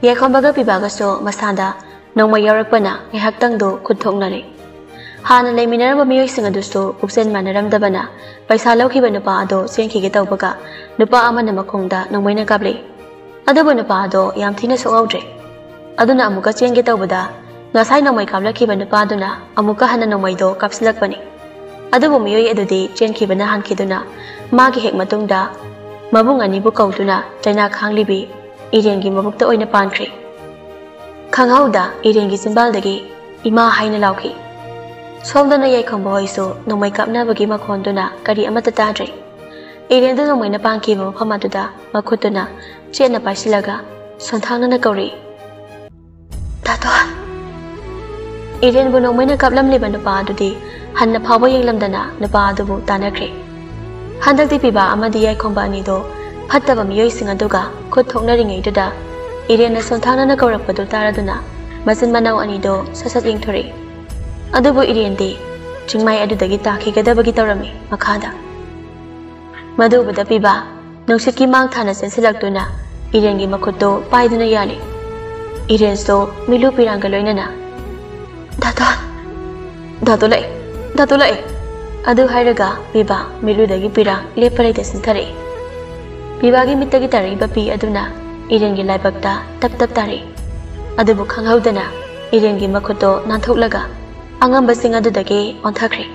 ꯌꯥꯏꯈꯣꯝꯕꯒ ꯄꯤꯕꯥꯒꯁꯨ ꯃꯁꯥꯗ ꯅꯣꯡꯃꯩ ꯌꯥꯎꯔꯛꯄꯅ ꯉꯥꯏꯍꯥꯛꯇꯪꯗꯨ ꯈꯨꯠ ꯊꯣꯛꯅꯔꯦ꯫ ꯍꯥꯟꯅ ꯂꯩꯃꯤꯟꯅꯔꯝꯕ ꯃꯤꯑꯣꯏꯁꯤꯡ ꯑꯗꯨꯁꯨ ꯄꯨꯛꯆꯦꯜ ꯃꯥꯟꯅꯔꯝꯗꯕꯅ ꯄꯩꯁꯥ ꯂꯧꯈꯤꯕ ꯅꯨꯄꯥ ꯑꯗꯣ ꯆꯦꯟꯈꯤꯒꯦ ꯇꯧꯕꯒ ꯅꯨꯄꯥ ꯑꯃꯅ ꯃꯈꯣꯡꯗ ꯅꯣꯡꯃꯩꯅ ꯀꯥꯞꯂꯛꯏ꯫ ꯑꯗꯨꯕꯨ ꯅꯨꯄꯥ ꯑꯗꯣ ꯌꯥꯝ ꯊꯤꯅ ꯁꯣꯛꯍꯧꯗ꯭ꯔꯦ꯫ ꯑꯗꯨꯅ ꯑꯃꯨꯛꯀ ꯆꯦꯟꯒꯦ ꯇꯧꯕꯗ ꯉꯁꯥꯏ ꯅꯣꯡꯃꯩ ꯀꯥꯞꯂꯛꯈꯤꯕ ꯅꯨꯄꯥꯗꯨꯅ ꯑꯃꯨꯛꯀ ꯍꯟꯅ ꯅꯣꯡꯃꯩꯗꯣ ꯀꯥꯞꯁꯤꯜꯂꯛꯄꯅꯤ꯫ ꯑꯗꯨꯕꯨ ꯃꯤꯑꯣꯏ ꯑꯗꯨꯗꯤ ꯆꯦꯟꯈꯤꯕꯅ ꯍꯥꯟꯈꯤꯗꯨꯅ ꯃꯥꯒꯤ ꯍꯦꯛ ꯃꯇꯨꯡꯗ ꯃꯕꯨꯡ ꯑꯅꯤꯕꯨ ꯀꯧꯗꯨꯅ ꯆꯩꯅꯥ ꯈꯥꯡꯂꯤꯕꯤ ꯏꯔꯦꯟꯒꯤ ꯃꯕꯨꯛꯇ ꯑꯣꯏꯅ ꯄꯥꯟꯈ꯭ꯔꯦ꯫ ꯈꯪꯍꯧꯗ ꯏꯔꯦꯟꯒꯤ ꯆꯤꯟꯕꯥꯜꯗꯒꯤ "ꯏꯃꯥ" ꯍꯥꯏꯅ ꯂꯥꯎꯈꯤ꯫ ꯁꯣꯝꯗꯅ ꯌꯥꯏꯈꯣꯝꯕ ꯍꯣꯏꯁꯨ ꯅꯣꯡꯃꯩ ꯀꯥꯞꯅꯕꯒꯤ ꯃꯈꯣꯟꯗꯨꯅ ꯀꯔꯤ ꯑꯃꯠꯇ ꯇꯥꯗ꯭ꯔꯦ꯫ ꯏꯔꯦꯟꯗꯨ ꯅꯣꯡꯃꯩꯅ ꯄꯥꯟꯈꯤꯕ ꯃꯐꯝ ꯑꯗꯨꯗ ꯃꯈꯨꯠꯇꯨꯅ ꯆꯦꯠꯅ ꯄꯥꯏꯁꯤꯜꯂꯒ ꯁꯣꯟꯊꯥꯡꯅꯅ ꯀꯧꯔꯛꯏ, "ꯗꯥꯇꯣꯟ!" ꯏꯔꯦꯟꯕꯨ ꯅꯣꯡꯃꯩꯅ ꯀꯥꯞꯂꯝꯂꯤꯕ ꯅꯨꯄꯥ ꯑꯗꯨꯗꯤ ꯍꯟꯅ ꯐꯥꯎꯕ ꯌꯦꯡꯂꯝꯗꯅ ꯅꯨꯄꯥ ꯑꯗꯨꯕꯨ ꯇꯥꯟꯅꯈ꯭ꯔꯦ꯫ ꯍꯟꯗꯛꯇꯤ ꯄꯤꯕꯥ ꯑꯃꯗꯤ ꯌꯥꯏꯈꯣꯝꯕ ꯑꯅꯤꯗꯣ ꯐꯠꯇꯕ ꯃꯤꯑꯣꯏꯁꯤꯡ ꯑꯗꯨꯒ ꯈꯨꯠ ꯊꯣꯛꯅꯔꯤꯉꯩꯗꯨꯗ ꯏꯔꯦꯟꯅ ꯁꯣꯟꯊꯥꯡꯅꯅ ꯀꯧꯔꯛꯄꯗꯨ ꯇꯥꯔꯗꯨꯅ ꯃꯆꯤꯟ ꯃꯅꯥꯎ ꯑꯅꯤꯗꯣ ꯁꯠ ꯁꯠ ꯌꯦꯡꯊꯣꯔꯛꯏ꯫ ꯑꯗꯨꯕꯨ ꯏꯔꯦꯟꯗꯤ ꯆꯤꯡꯃꯥꯏ ꯑꯗꯨꯗꯒꯤ ꯇꯥꯈꯤꯒꯗꯕꯒꯤ ꯇꯧꯔꯝꯃꯤ꯫ ꯃꯈꯥꯗ ꯃꯗꯨ ꯎꯕꯗ ꯄꯤꯕꯥ ꯅꯨꯡꯁꯤꯠꯀꯤ ꯃꯥꯡ ꯊꯥꯅ ꯆꯦꯟꯁꯤꯜꯂꯛꯇꯨꯅ ꯏꯔꯦꯟꯒꯤ ꯃꯈꯨꯠꯇꯣ ꯄꯥꯏꯗꯨꯅ ꯌꯥꯜꯂꯤ꯫ ꯏꯔꯦꯟꯁꯨ ꯃꯤꯠꯂꯨ ꯄꯤꯔꯥꯡꯒ ꯂꯣꯏꯅꯅ, "ꯗꯥꯇꯣꯟ! ꯗꯥꯇꯣꯟ ꯂꯥꯛꯑꯦ! ꯗꯥꯇꯣꯟ ꯂꯥꯛꯑꯦ!" ꯑꯗꯨ ꯍꯥꯏꯔꯒ ꯄꯤꯕꯥ ꯃꯤꯠꯂꯨꯗꯒꯤ ꯄꯤꯔꯥꯡ ꯂꯦꯞꯄ ꯂꯩꯇ ꯆꯦꯟꯊꯔꯛꯏ꯫ ꯄꯤꯕꯥꯒꯤ ꯃꯤꯠꯇꯒꯤ ꯇꯥꯔꯛꯏꯕ ꯄꯤ ꯑꯗꯨꯅ ꯏꯔꯦꯟꯒꯤ ꯂꯥꯏꯕꯛꯇ ꯇꯞ ꯇꯞ ꯇꯥꯔꯛꯏ꯫ ꯑꯗꯨꯕꯨ ꯈꯪꯍꯧꯗꯅ ꯏꯔꯦꯟꯒꯤ ꯃꯈꯨꯠꯇꯣ ꯅꯥꯟꯊꯣꯛꯂꯒ ꯑꯉꯝꯕꯁꯤꯡ ꯑꯗꯨꯗꯒꯤ ꯑꯣꯟꯊꯈ꯭ꯔꯦ꯫